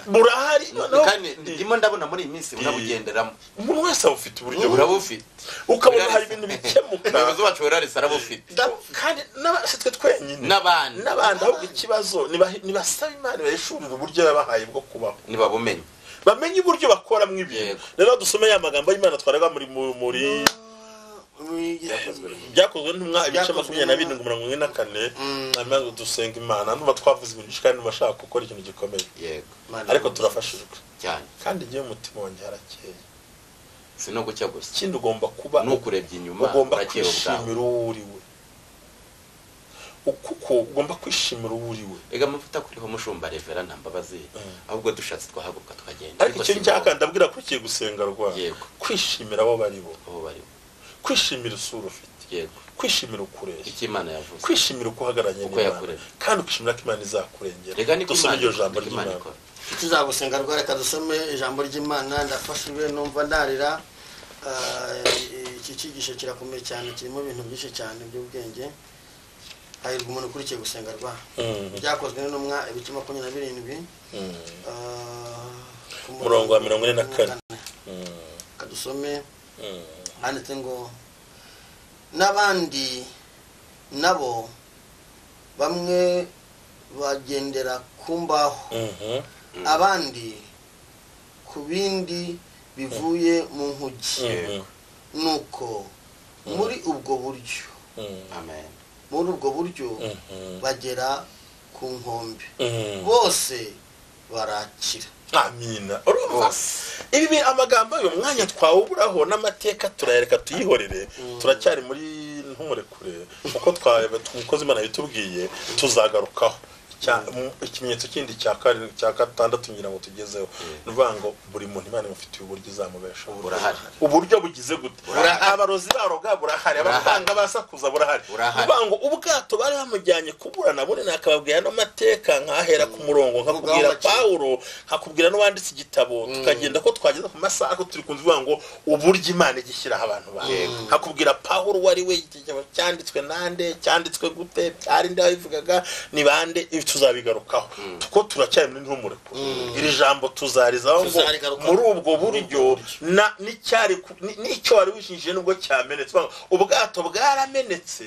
Burahari. Kandi ndimo ndabona muri iyi minsi unabugenderamo. Umuntu wese abufite uburyo burabufite. Ukabona hari ibintu bikemuka. Umuyobozi wacu Werarisi arabufite. Kandi si twe twenyine. N'abandi. N'abandi ahubwo ikibazo nibasaba Imana ibahishurire uburyo yabahaye bwo kubaho. Nibabumenye. Bamenye uburyo bakora mu ibintu. Rero dusome ya magambo y'Imana twaraga muri byakozwe n'intumwa ibice 27:44. Hanyuma dusenga Imana, ndumva twavuze ibintu byinshi kandi bashaka gukora ikintu gikomeye. Yego. Ariko turafashijwe cyane. Kandi igihe umutima wanjye harakeye. Si no gucya gusa. Ikindi ugomba kuba nukurebye inyuma ugomba kwishimira uwo uri we. Kuko ugomba kwishimira uwo uri we. Ega amavuta kuriho mushumba Revera nta mbabazi, ahubwo dushatse twahaguruka tukagenda. Ariko icyo ncyaka ndabwira ko ukiye gusenga rwa. Kwishimira abo bari bo. Kwishimira isura ufite. Yego. Kwishimira ukureshya. Icyo Imana yavuze. Kwishimira uko uhagararanye n'Imana. Kandi ukishimira ko Imana izakurengera. Dusome iryo jambo ry'Imana. Tuzagusenga rwa, reka dusome ijambo ry'Imana. Ndafashijwe numva ndarira. Iki cyigisho kirakomeye cyane, kirimo ibintu byinshi cyane by'ubwenge. Hahirwa umuntu ukurikiye gusenga rwa. Byakozwe n'intumwa ibice 27, umurongo wa 44. Kadusome. Handitse ngo n'abandi nabo bamwe bagendera ku mbaho, abandi ku bindi bivuye mu nkugi. Nuko muri ubwo buryo, amen, muri ubwo buryo bagera ku nkombe, bose barakira. Amina. Urumva ibi amagambo uyu mwanya twawuburaho n'amateka turayareka tuyihorere, turacyari muri ntumurekure uko twakoze Imana bitubwiye tuzagarukaho. Ikimenyetso kindi cya gatandatu ngira ngo tugezeho, ni ukuvuga ngo buri muntu Imana imufitiye uburyo izamubeshaho. Burahari. Uburyo bugize gute? Abarozi baroga burahari, abaganga basakuza burahari. Uvuga ngo ubwato bari bamujyanye kuburana bune, nakababwira no mateka nkahera ku murongo, nkakubwira Paulo, nkakubwira n'uwanditse igitabo, tukagenda ko twageza ku masaha ko turi kumva ngo uburyo Imana igishyiraho abantu bawe. Nkakubwira Paulo wari we, igitabo cyanditswe nande, cyanditswe gute, byari ndabivugaga ni bande. Tuzabigarukaho kuko turacyari muri Ntumurekure. Iri jambo tuzarizaho ngo muri ubwo buryo n'icyari n'icyo wari wishingije nubwo cyamenetse, ubwato bwaramenetse.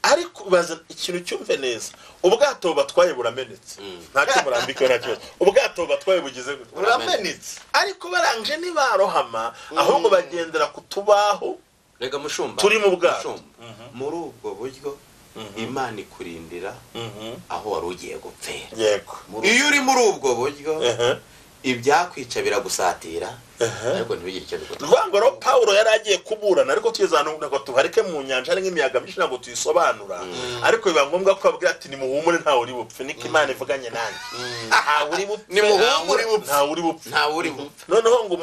Ariko baza ikintu cyumve neza, ubwato batwaye buramenetse, ntacyo murambike nta kibazo, ubwato batwaye bugize gute? Buramenetse. Ariko barangije ntibarohama, ahubwo bagendera ku tubaho. Rega mushumba, turi mu bwato. Muri ubwo buryo Imana ikurindira aho wari ugiye gupfira. Yego. Iyo uri muri ubwo buryo ibyakwica biragusatira, ariko ntibigire icyo bigutwara. Rwango ro Paulo yari agiye kuburana, ariko tugeze ahantu ngo tuhareke mu nyanja ari nk'imiyaga myinshi ntabwo tuyisobanura, ariko biba ngombwa ko ababwira ati nimuhumure ntawe uri bupfe, niko Imana ivuganye nanjye. Ntawe uri bupfe, nimuhumure, ntawe uri bupfe, ntawe uri bupfe. Noneho ngo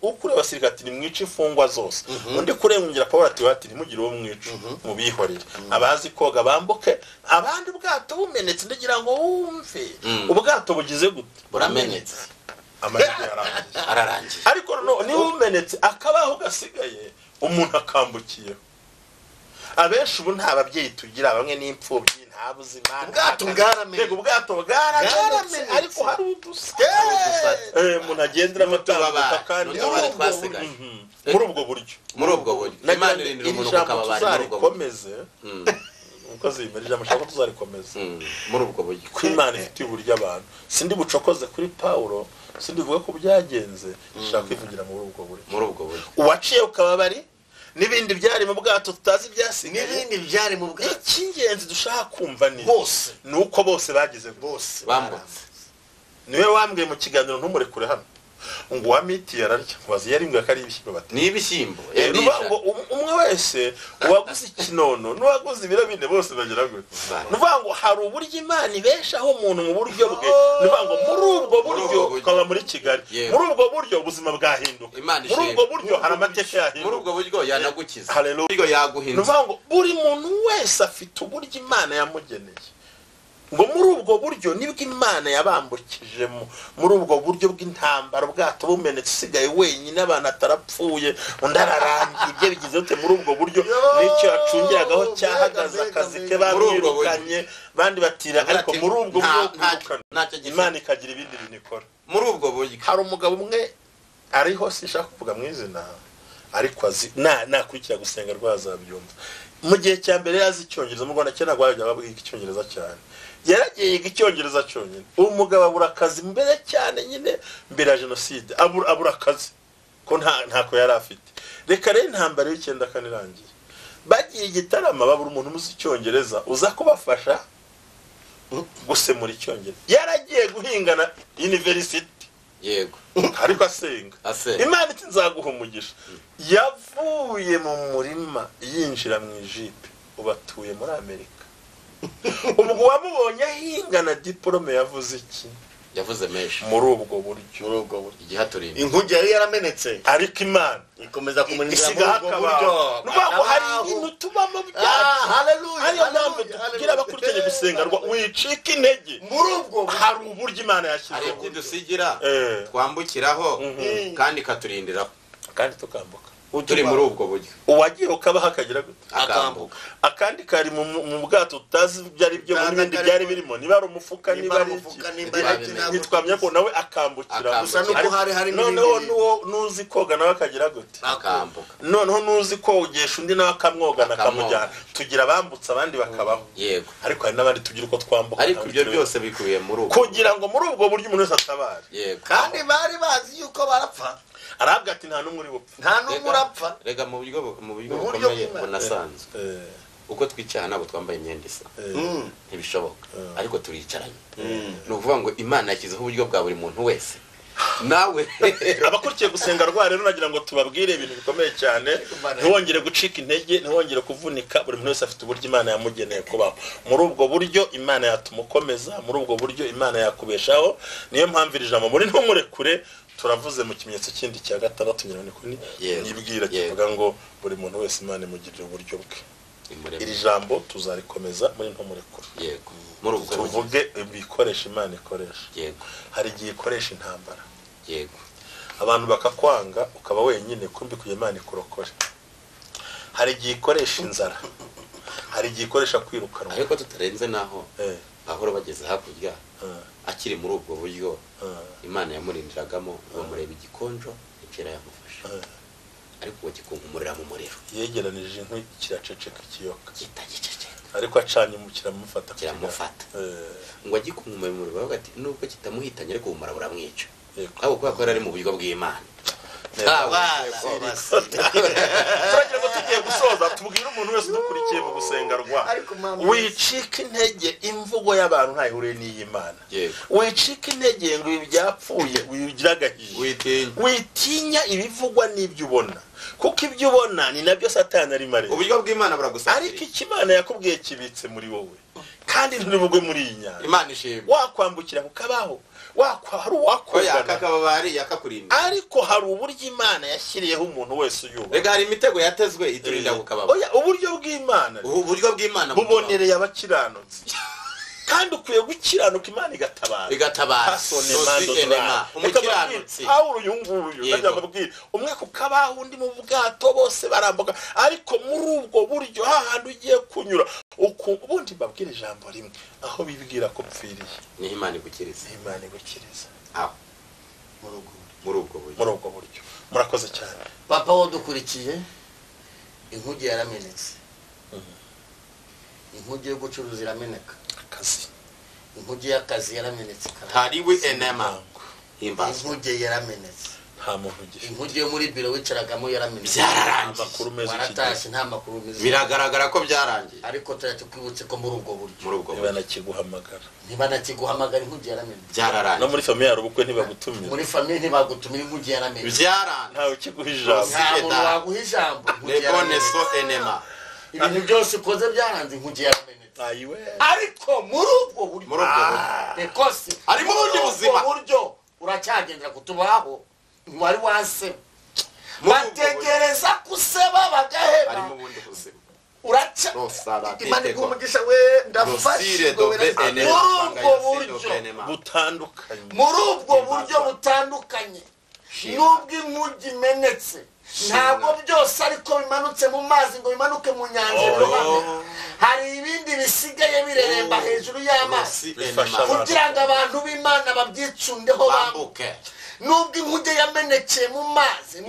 ukuri abasirikare ati nimwice imfungwa zose, undi kurengera Paulo ati ntimugire uwo mwica, mubihorere, abazi koga bambuke, abandi ubwato bumenetse. Ndagira ngo wumve ubwato bugize gute? Buramenetse. Amajwi ararangiye. Ariko niba umenetse akabaho gasigaye umuntu akambukiyeho. Abenshi ubu nta babyeyi tugira, bamwe n'imfubyi, nta buzima. Ubwato bwaramenetse. Ubwato bwaramenetse, ariko hari udusate umuntu agendera amatambuka kandi muri ubwo buryo. Muri ubwo buryo Imana irindira umuntu kukababara muri ubwo buryo. Umukozi yimirije amashaka tuzarikomeza muri ubwo buryo. Ko Imana ifite uburyo abantu. Sindi bucokoze kuri Paulo, sindi vuga ko byagenze, nshaka kwivugira muri ubwo buryo. Muri ubwo buryo uwaciye ukababari n'ibindi byari mu bwato tutazi byasigaye, n'ibindi byari mu bwato. Icy'ingenzi dushaka kumva ni bose, nuko bose bagize bose bambutse. Niwe wambwiye mu kiganiro Ntumurekure hano ngo uwamiti yararya, wazi yari ko ari ibishyimbo bati ni ibishyimbo. Ngo umwe wese uwaguze ikinono n'uwaguze ibiro bine bose bagira gute. Nuvuga ngo hari uburyo Imana ibeshaho umuntu mu buryo bwe. Nuvuga ngo muri ubwo buryo ukaba muri Kigali, muri ubwo buryo ubuzima bwahinduka, muri ubwo buryo hari amateka yahinduka, muri ubwo buryo yanagukiza, haleluya, yaguhinduka. Nuvuga ngo buri muntu wese afite uburyo Imana yamugeneye. Ngo muri ubwo buryo nibwo Imana yabambukijemo, muri ubwo buryo bw'intambara, ubwato bumenetse usigaye wenyine, abantu atarapfuye, undi ararangiye, ibyo bigize ute. Muri ubwo buryo n'icyo yacungiragaho cyahagaze, akazi ke bamwirukanye, bandi batira, ariko muri ubwo buryo Imana ikagira ibindi bintu ikora muri ubwo buryo. Hari umugabo umwe ariho sinshaka kuvuga mu izina, ariko azi nakurikira gusenga rwazabyumva. Mu gihe cya mbere yazi icyongereza, mu Rwanda kera rwajyaga bavuga icyongereza cyane, yaragiye yiga icyongereza cyonyine. Umugabo abura akazi mbere cyane nyine mbere ya jenoside, abura akazi ko ntako yari afite. Reka rero intambara y'94 irangiye, bagiye igitarama babura umuntu uzi icyongereza uza kubafasha gusemura icyongereza. Yaragiye guhingana university, yego, ariko asenga Imana iti nzaguha umugisha. Yavuye mu murima yinjira mu ijipe, ubatuye muri Amerika. Ubwo wamubonye ahingana diplome yavuze iki? Yavuze menshi. Muri ubwo buryo, muri ubwo buryo igihaturinda inkuge yari yaramenetse, ariko Imana ikomeza kumurindira muri ubwo buryo. Nuvuga ngo hari ibintu tubamo byacu. Haleluya. Ariyo mpamvu tubwira abakurikiranye gusenga wicika intege. Muri ubwo hari uburyo Imana yashyizeho, hari ibyo dusigira twambukiraho kandi ikaturindiraho kandi tukambuka turi muri ubwo buryo. Uwagiye ukabaho akagira gute? Akambuka. Akandi kari mu bwato tutazi ibyo ari byo, n'ibindi byari birimo, niba ari umufuka, niba ari iki, ntitwamenya ko nawe akambukira. Gusa nuko hari hari noneho n'uzi koga nawe akagira gute? Akambuka. Noneho n'uzi kogesha undi nawe akamwogana akamujyana. Tugira abambutse abandi bakabaho. Yego. Ariko hari n'abandi tugira uko twambuka. Ariko ibyo byose bikubiye muri ubwo, kugira ngo muri ubwo buryo umuntu wese atabare. Yego. Kandi bari bazi yuko barapfa. Arabwa ati nta n'umwe uri bupfe, nta n'umwe urapfa. Rega mu buryo bukomeye bunasanzwe, uko twicara ntabwo twambaye imyenda isa, ntibishoboka, ariko turicaranye. Ni ukuvuga ngo Imana yashyizeho uburyo bwa buri muntu wese. Nawe abakurikiye gusenga rwa rero nagira ngo tubabwire ibintu bikomeye cyane, ntiwongere gucika intege, ntiwongere kuvunika. Buri muntu wese afite uburyo Imana yamugeneye kubaho. Muri ubwo buryo Imana yatumukomeza, muri ubwo buryo Imana yakubeshaho. Niyo mpamvu iri jambo muri Ntumurekure turavuze mu kimenyetso kindi cya gatandatu nibwira kivuga ngo buri muntu wese Imana imugirira uburyo bwe. Iri jambo tuzarikomeza muri Ntumurekure. Yego. Muri ubwo tuvuge ibikoresho Imana ikoresha. Yego. Hari igihe ikoresha intambara. Yego. Abantu bakakwanga ukaba wenyine, kumbi kugira Imana ikurokore. Hari igihe ikoresha inzara, hari igihe ikoresha kwirukanwa. Ariko tutarenze naho Pawulo bageze hakurya akiri muri ubwo buryo Imana yamurindiragamo ngo murebe igikonjo icera yamufasha ariko uwo gikunkumurira mu muriro yegeranije inkwi kiraceceka ikiyoka kitagiceceka ariko acanye kiramufata ngo agikunkumure mu muriro bavuga ati nubwo kitamuhitanye ariko ubumara buramwica ahubwo kubera ko yari ari mu buryo bw'Imana. Turagira ngo tugiye gusoza tubwire umuntu wese udukurikiye mu gusenga rwa wicika intege imvugo y'abantu ntayihuriye n'iy'Imana. Wicika intege ngo ibi byapfuye wigira agahinda witinya ibivugwa n'ibyo ubona kuko ibyo ubona ni nabyo Satani arimo areba. Uburyo bw'Imana buragusatira ariko icyo Imana yakubwiye kibitse muri wowe kandi ntiribugwe muri iyi nyanja. Imana ishimwe. Wakwambukira kukabaho hari uwakugana ariko hari uburyo Imana yashyiriyeho umuntu wese uyubaha. Rega hari imitego yatezwe iturinda kukabaho. Oya uburyo bw'Imana bubonereye abakiranutsi kandi ukwiye gukiranuka Imana igatabara. Umukiranutsi Pawulo uyu nguyu ndababwira umwe kukabaho undi mu bwato bose barambuka ariko muri ubwo buryo hahandi ugiye kunyura ubundi mbabwira ijambo rimwe aho bibwira ko pfiriye ni Imana igukiriza. Imana igukiriza aho muri ubwo buryo. Murakoze cyane papa wo dukurikiye. Inkuge yaramenetse, inkuge yo gucuruza irameneka, akazi inkuge y'akazi yaramenetse, hariwe enema inkuge yaramenetse, nta muntu ugifite inkuge yo muri biro wicaragamo yaramenetse, byararangiye waratashye nta makuru meza, biragaragara ko byarangiye ariko turakwibutse ko muri ubwo buryo ntibanakiguhamagara inkuge yaramenetse byararangiye. No muri famille hari ubukwe ntibagutumira, muri famille ntibagutumira, inkuge yaramenetse byarangiye, ntawe ukiguha ijambo, nta muntu waguha ijambo, lebone so enema ibintu byose ukoze byaranze inkuge yaramenetse. Ariko muri ubwo buryo ekose harimo ubundi buzima buryo uracyagendera kutubaho wari waseba bategereza kuseba bagaheba. Harimo ubundi buzima uraca Imana iguha we ndafashe muri ubwo buryo butandukanye nubwo inkuge imenetse ntabwo byose ariko bimanutse mu mazi ngo bimanuke mu nyanja birohame. Hari ibindi bisigaye bireremba hejuru y'amazi kugira ngo abantu b'Imana babyicundeho bambuke. Nubwo inkuge yamenekeye mu mazi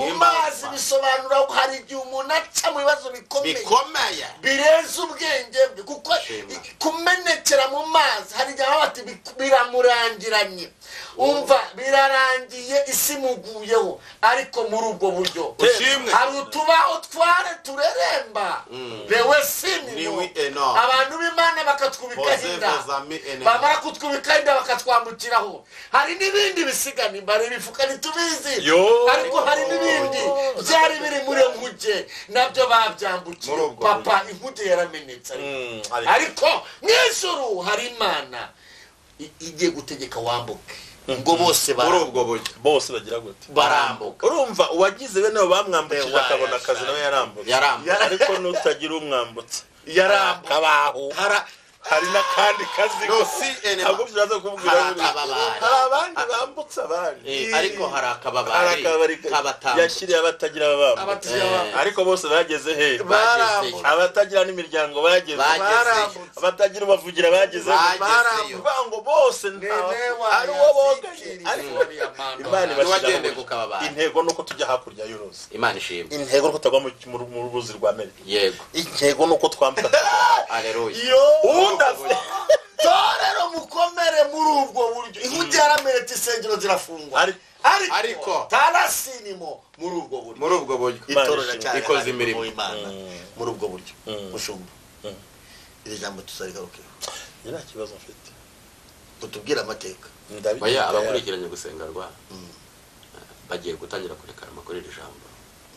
bisobanura hari igihe umuntu aca mu bibazo bikomeye birenze ubwenge bwe kuko kumenekera mu mazi hari igihe bati biramurangiranye umva birarangiye isi muguyeho ariko muri ubwo buryo hari utubaho tware tureremba bewe sinimo abantu b'Imana bakatwubikaho inda bamara kutwubikaho inda bakatwambukiraho. Hari n'ibindi bisigana imbare bifuka ntitubizi ariko hari n'ibindi byari biri muri nkuge nabyo babyambukiye. Papa inkuge yaramenetse ariko mu ijuru hari Imana igiye gutegeka wambuke ngo bose bose bagira gute barambuka. Urumva uwagize bene abo bamwambukije akabona akazi nawe yarambutse ariko nutagira umwambutse yarambuka hari n'akandi kazi ntabwo byaza kubwira hari abandi bambutse abandi ariko hari akababari kabatambutse yashyiriye abatagira ababambutse ariko bose bageze he abatagira n'imiryango bageze abatagira ubavugira bageze ngo bose ari uwo bogaye ariko Imana ibashyira intego nuko tujya hakurya y'uruzi. Imana ishimwe. Intego nuko tutagwa mu ruzi rwa Amerika. Yego. Intego nuko twambuka. Haleluya. Torero mukomere muri ubwo buryo inkuge yaramenetse insengero zirafungwa ariko tarasinimo muri ubwo buryo itorero cyane ikoze imirimo Imana muri ubwo buryo mushumba iri jambo tuzarigarukeho nta kibazo mfite utubwira amateka. Oya abakurikiranye gusenga rwa bagiye gutangira kurekara amakuru iri jambo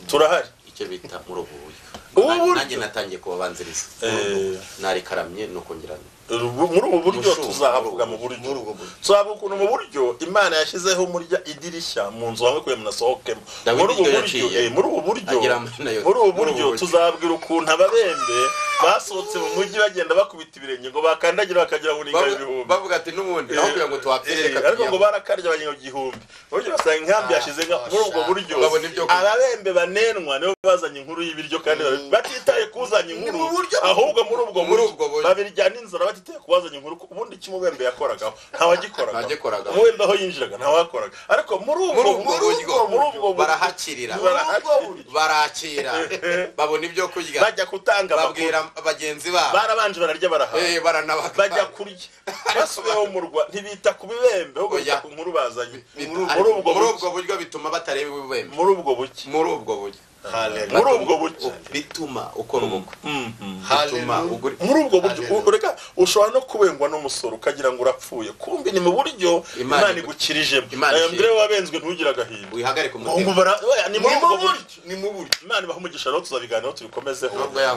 turahari icyo bita muri ubu buryo nanjye natangiye kubabanziriza narikaramye nuko ngira muri ubu buryo tuzahavuga mu buryo tuzavuga ukuntu mu buryo Imana yashyizeho murya idirishya mu nzu hamwe kugira ngo munasohokemo muri ubu buryo muri ubu buryo tuzabwira ukuntu ababembe basohotse mu mujyi bagenda bakubita ibirenge ngo bakandagira bakagira ngo ninga ibihumbi bavuga ati n'ubundi aho kugira ngo twapfire ariko ngo barakarya bagira igihumbi buryo basanga inkambi yashize muri ubwo buryo ababembe banenwa nibo bazanye inkuru y'ibiryo kandi batitaye kuzanye inkuru ahubwo muri ubwo buryo babirya n'inzara batiteye kubazanya inkuru, ubundi kimubembe yakoragaho ntawagikoraga, umubembe aho yinjiraga ntawakoraga. Ariko muri ubwo buryo barahakirira, barakira, babona ibyo kurya, bajya gutanga, babwira bagenzi babo, barabanje bararya barahaha, bajya kurya, basubiyeho mu murwa ntibita ku bibembe ahubwo bita ku nkuru bazanye. Muri ubwo buryo bituma batareba ibibembe, muri ubwo buryo, muri ubwo buryo, muri ubwo buryo bituma ukora ubukwe, bituma ugura. Muri ubwo buryo reka ushobora no kubengwa n'umusoro ukagira ngo urapfuye, kumbi ni mu buryo Imana igukirijemo. Mbere wabenzwe ntugire agahinda, wihagarike umutima. Ni muri ubwo buryo, ni mu buryo Imana ibaha umugisha. Rero tuzabiganiraho tubikomezeho.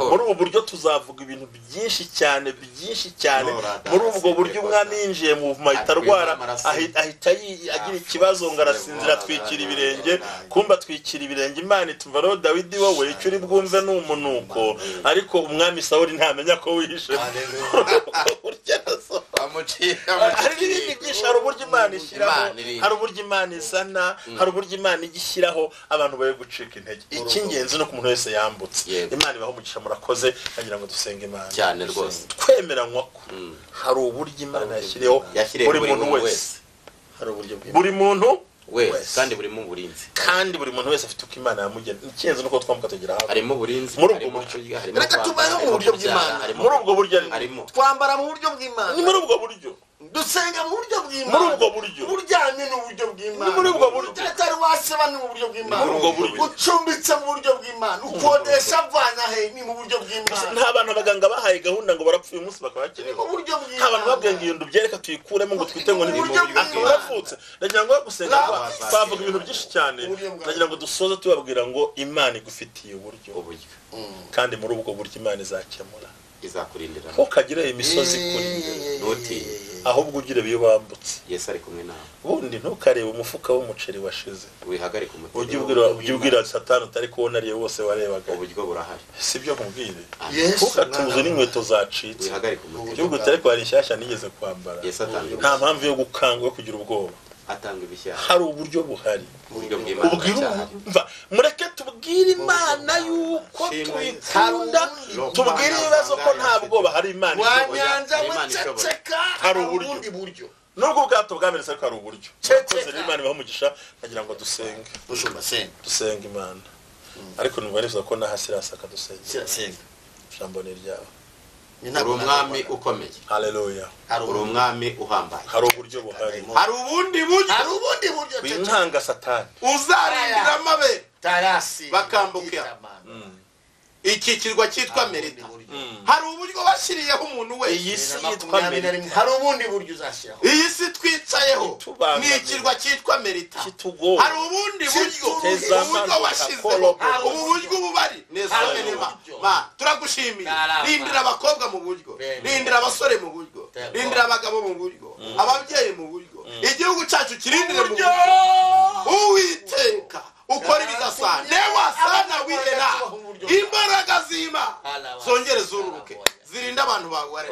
Muri ubu buryo tuzavuga ibintu byinshi cyane, byinshi cyane. Muri ubwo buryo umwami yinjiye mu buvumo ahita arwara, ahita agira ikibazo ngo arasinzira, atwikira ibirenge, kumba atwikira ibirenge. Imana itumva rero Dawidi wowe icyo uri bwumve ni umunuko, ariko umwami Sawuli ntamenya ko wihishe. Hari n'ibindi byinshi. Hari uburyo Imana ishyiraho, hari uburyo Imana izana, hari uburyo Imana igishyiraho abantu baye gucika intege. Icy'ingenzi ni uko umuntu wese yambutse. Imana ibaha umugisha, murakoze. Agira ngo dusenge Imana cyane rwose, twemeranywa ko hari uburyo Imana yashyiriyeho buri muntu wese, buri muntu wese, kandi buri mu burinzi, kandi buri muntu wese afite uko Imana yamugena. Ikinze nuko twambuka tugera hafi, harimo uburinzi, muri ubwo buryo. Reka tubayeho mu buryo bw'Imana, muri ubwo buryo harimo twambara mu buryo bw'Imana, ni muri ubwo buryo dusenga mu buryo bw'Imana, muri ubwo buryo uryamye ni uburyo bw'Imana, muri ubwo buryo utari waseba ni mu buryo bw'Imana, muri ubwo buryo ucumbitse mu buryo bw'Imana, ukodesha avana he ni mu buryo bw'Imana. Nta bantu abaganga bahaye gahunda ngo barapfuye umunsi bakabakiriho, mu buryo bw'Imana. Nta bantu babwiye ngo iyo ndubyereka tuyikuremo ngo twite ngo ni barapfutse. Ndagira ngo gusenga twavuga ibintu byinshi cyane. Ndagira ngo dusoze tubabwira ngo Imana igufitiye uburyo, kandi muri ubwo buryo Imana izakemura, izakurindira. Ntukagire imisozi kuri ntutinye, ahubwo ugire iyo bambutse. Yesu ari kumwe nawe. Ubundi ntukarebe umufuka w'umuceri washize, wihagarike umutima, ujye ubwira Satani utari kubona ariye wose warebaga. Uburyo burahari, sibyo nkubwire. Ntukatuze n'inkweto zacitse, wihagarike umutima, igihugu utari kwari nshyashya nigeze kwambara. Nta mpamvu yo gukanga yo kugira ubwoba, atanga ibishya. Hari uburyo buhari, mureke tubwire Imana yuko tuyikunda, tubwire ibibazo ko nta bwoba, hari Imana hari ubundi buryo. Nubwo ubwato bwamenetse ariko hari uburyo. Murakoze rero, Imana ibahe umugisha. Nagira ngo dusenge, dusenge Imana. Ariko numva nifuza ko naha Sirasi akadusengera. Ijambo ni iryawe. Uri umwami ukomeye. Haleluya. Uri umwami uhambaye. Hari uburyo buhari, hari ubundi buryo, hari ubundi buryo w'inkanga Satani uzarindira amabe bakambuka iki kirwa cyitwa Merita. Hari uburyo washyiriyeho umuntu wese. Iyi si yitwa Merita, hari ubundi buryo uzashyiraho. Iyi si twicayeho ni ikirwa cyitwa Merita. Hari ubundi buryo, uburyo washyizeho, ubu buryo ububari neza. Turagushimiye. Rindira abakobwa mu buryo, rindira abasore mu buryo, rindira abagabo mu buryo, ababyeyi mu buryo, igihugu cyacu kirindire mu buryo. Uwiteka ukora ibidasa newasana wihera, imbaraga zima zongere zururuke, zirinda abantu bawe.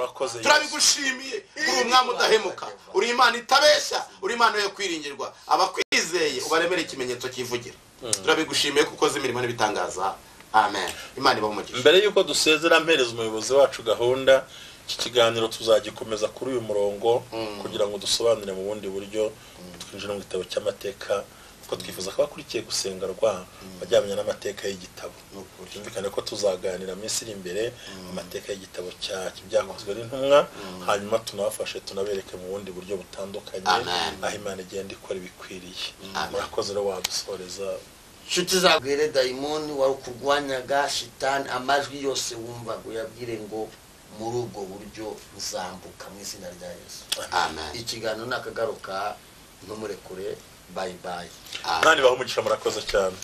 Turabigushimiye. Uri umwami udahemuka, uri Imana itabeshya, uri Imana yo kwiringirwa. Abakwizeye ubaremere ikimenyetso kivugira. Turabigushimiye kuko uzi imirimo n'ibitangaza. Amen. Imana ibahe umugisha. Mbere yuko dusezera mpereza umuyobozi wacu gahunda, iki kiganiro tuzagikomeza kuri uyu murongo kugira ngo dusobanure mu bundi buryo, twinjire mu gitabo cy'amateka, kuko twifuza ko abakurikiye gusenga rwa bajyamenya n'amateka y'igitabo. Byumvikane ko tuzaganira minsi iri imbere amateka y'igitabo cya Ibyakozwe n'Intumwa, hanyuma tunabafashe tunabereke mu bundi buryo butandukanye aho Imana igenda ikora ibikwiriye. Murakoze rero, wadusoreza. Nshuti zabwire dayimoni warukurwanyaga shitani, amajwi yose wumva uyabwire ngo muri ubwo buryo nzambuka mu izina rya Yesu. Amen. Ikiganiro nakagaruka, ntumurekure. Bye bye. Imana ibahe umugisha, murakoze cyane.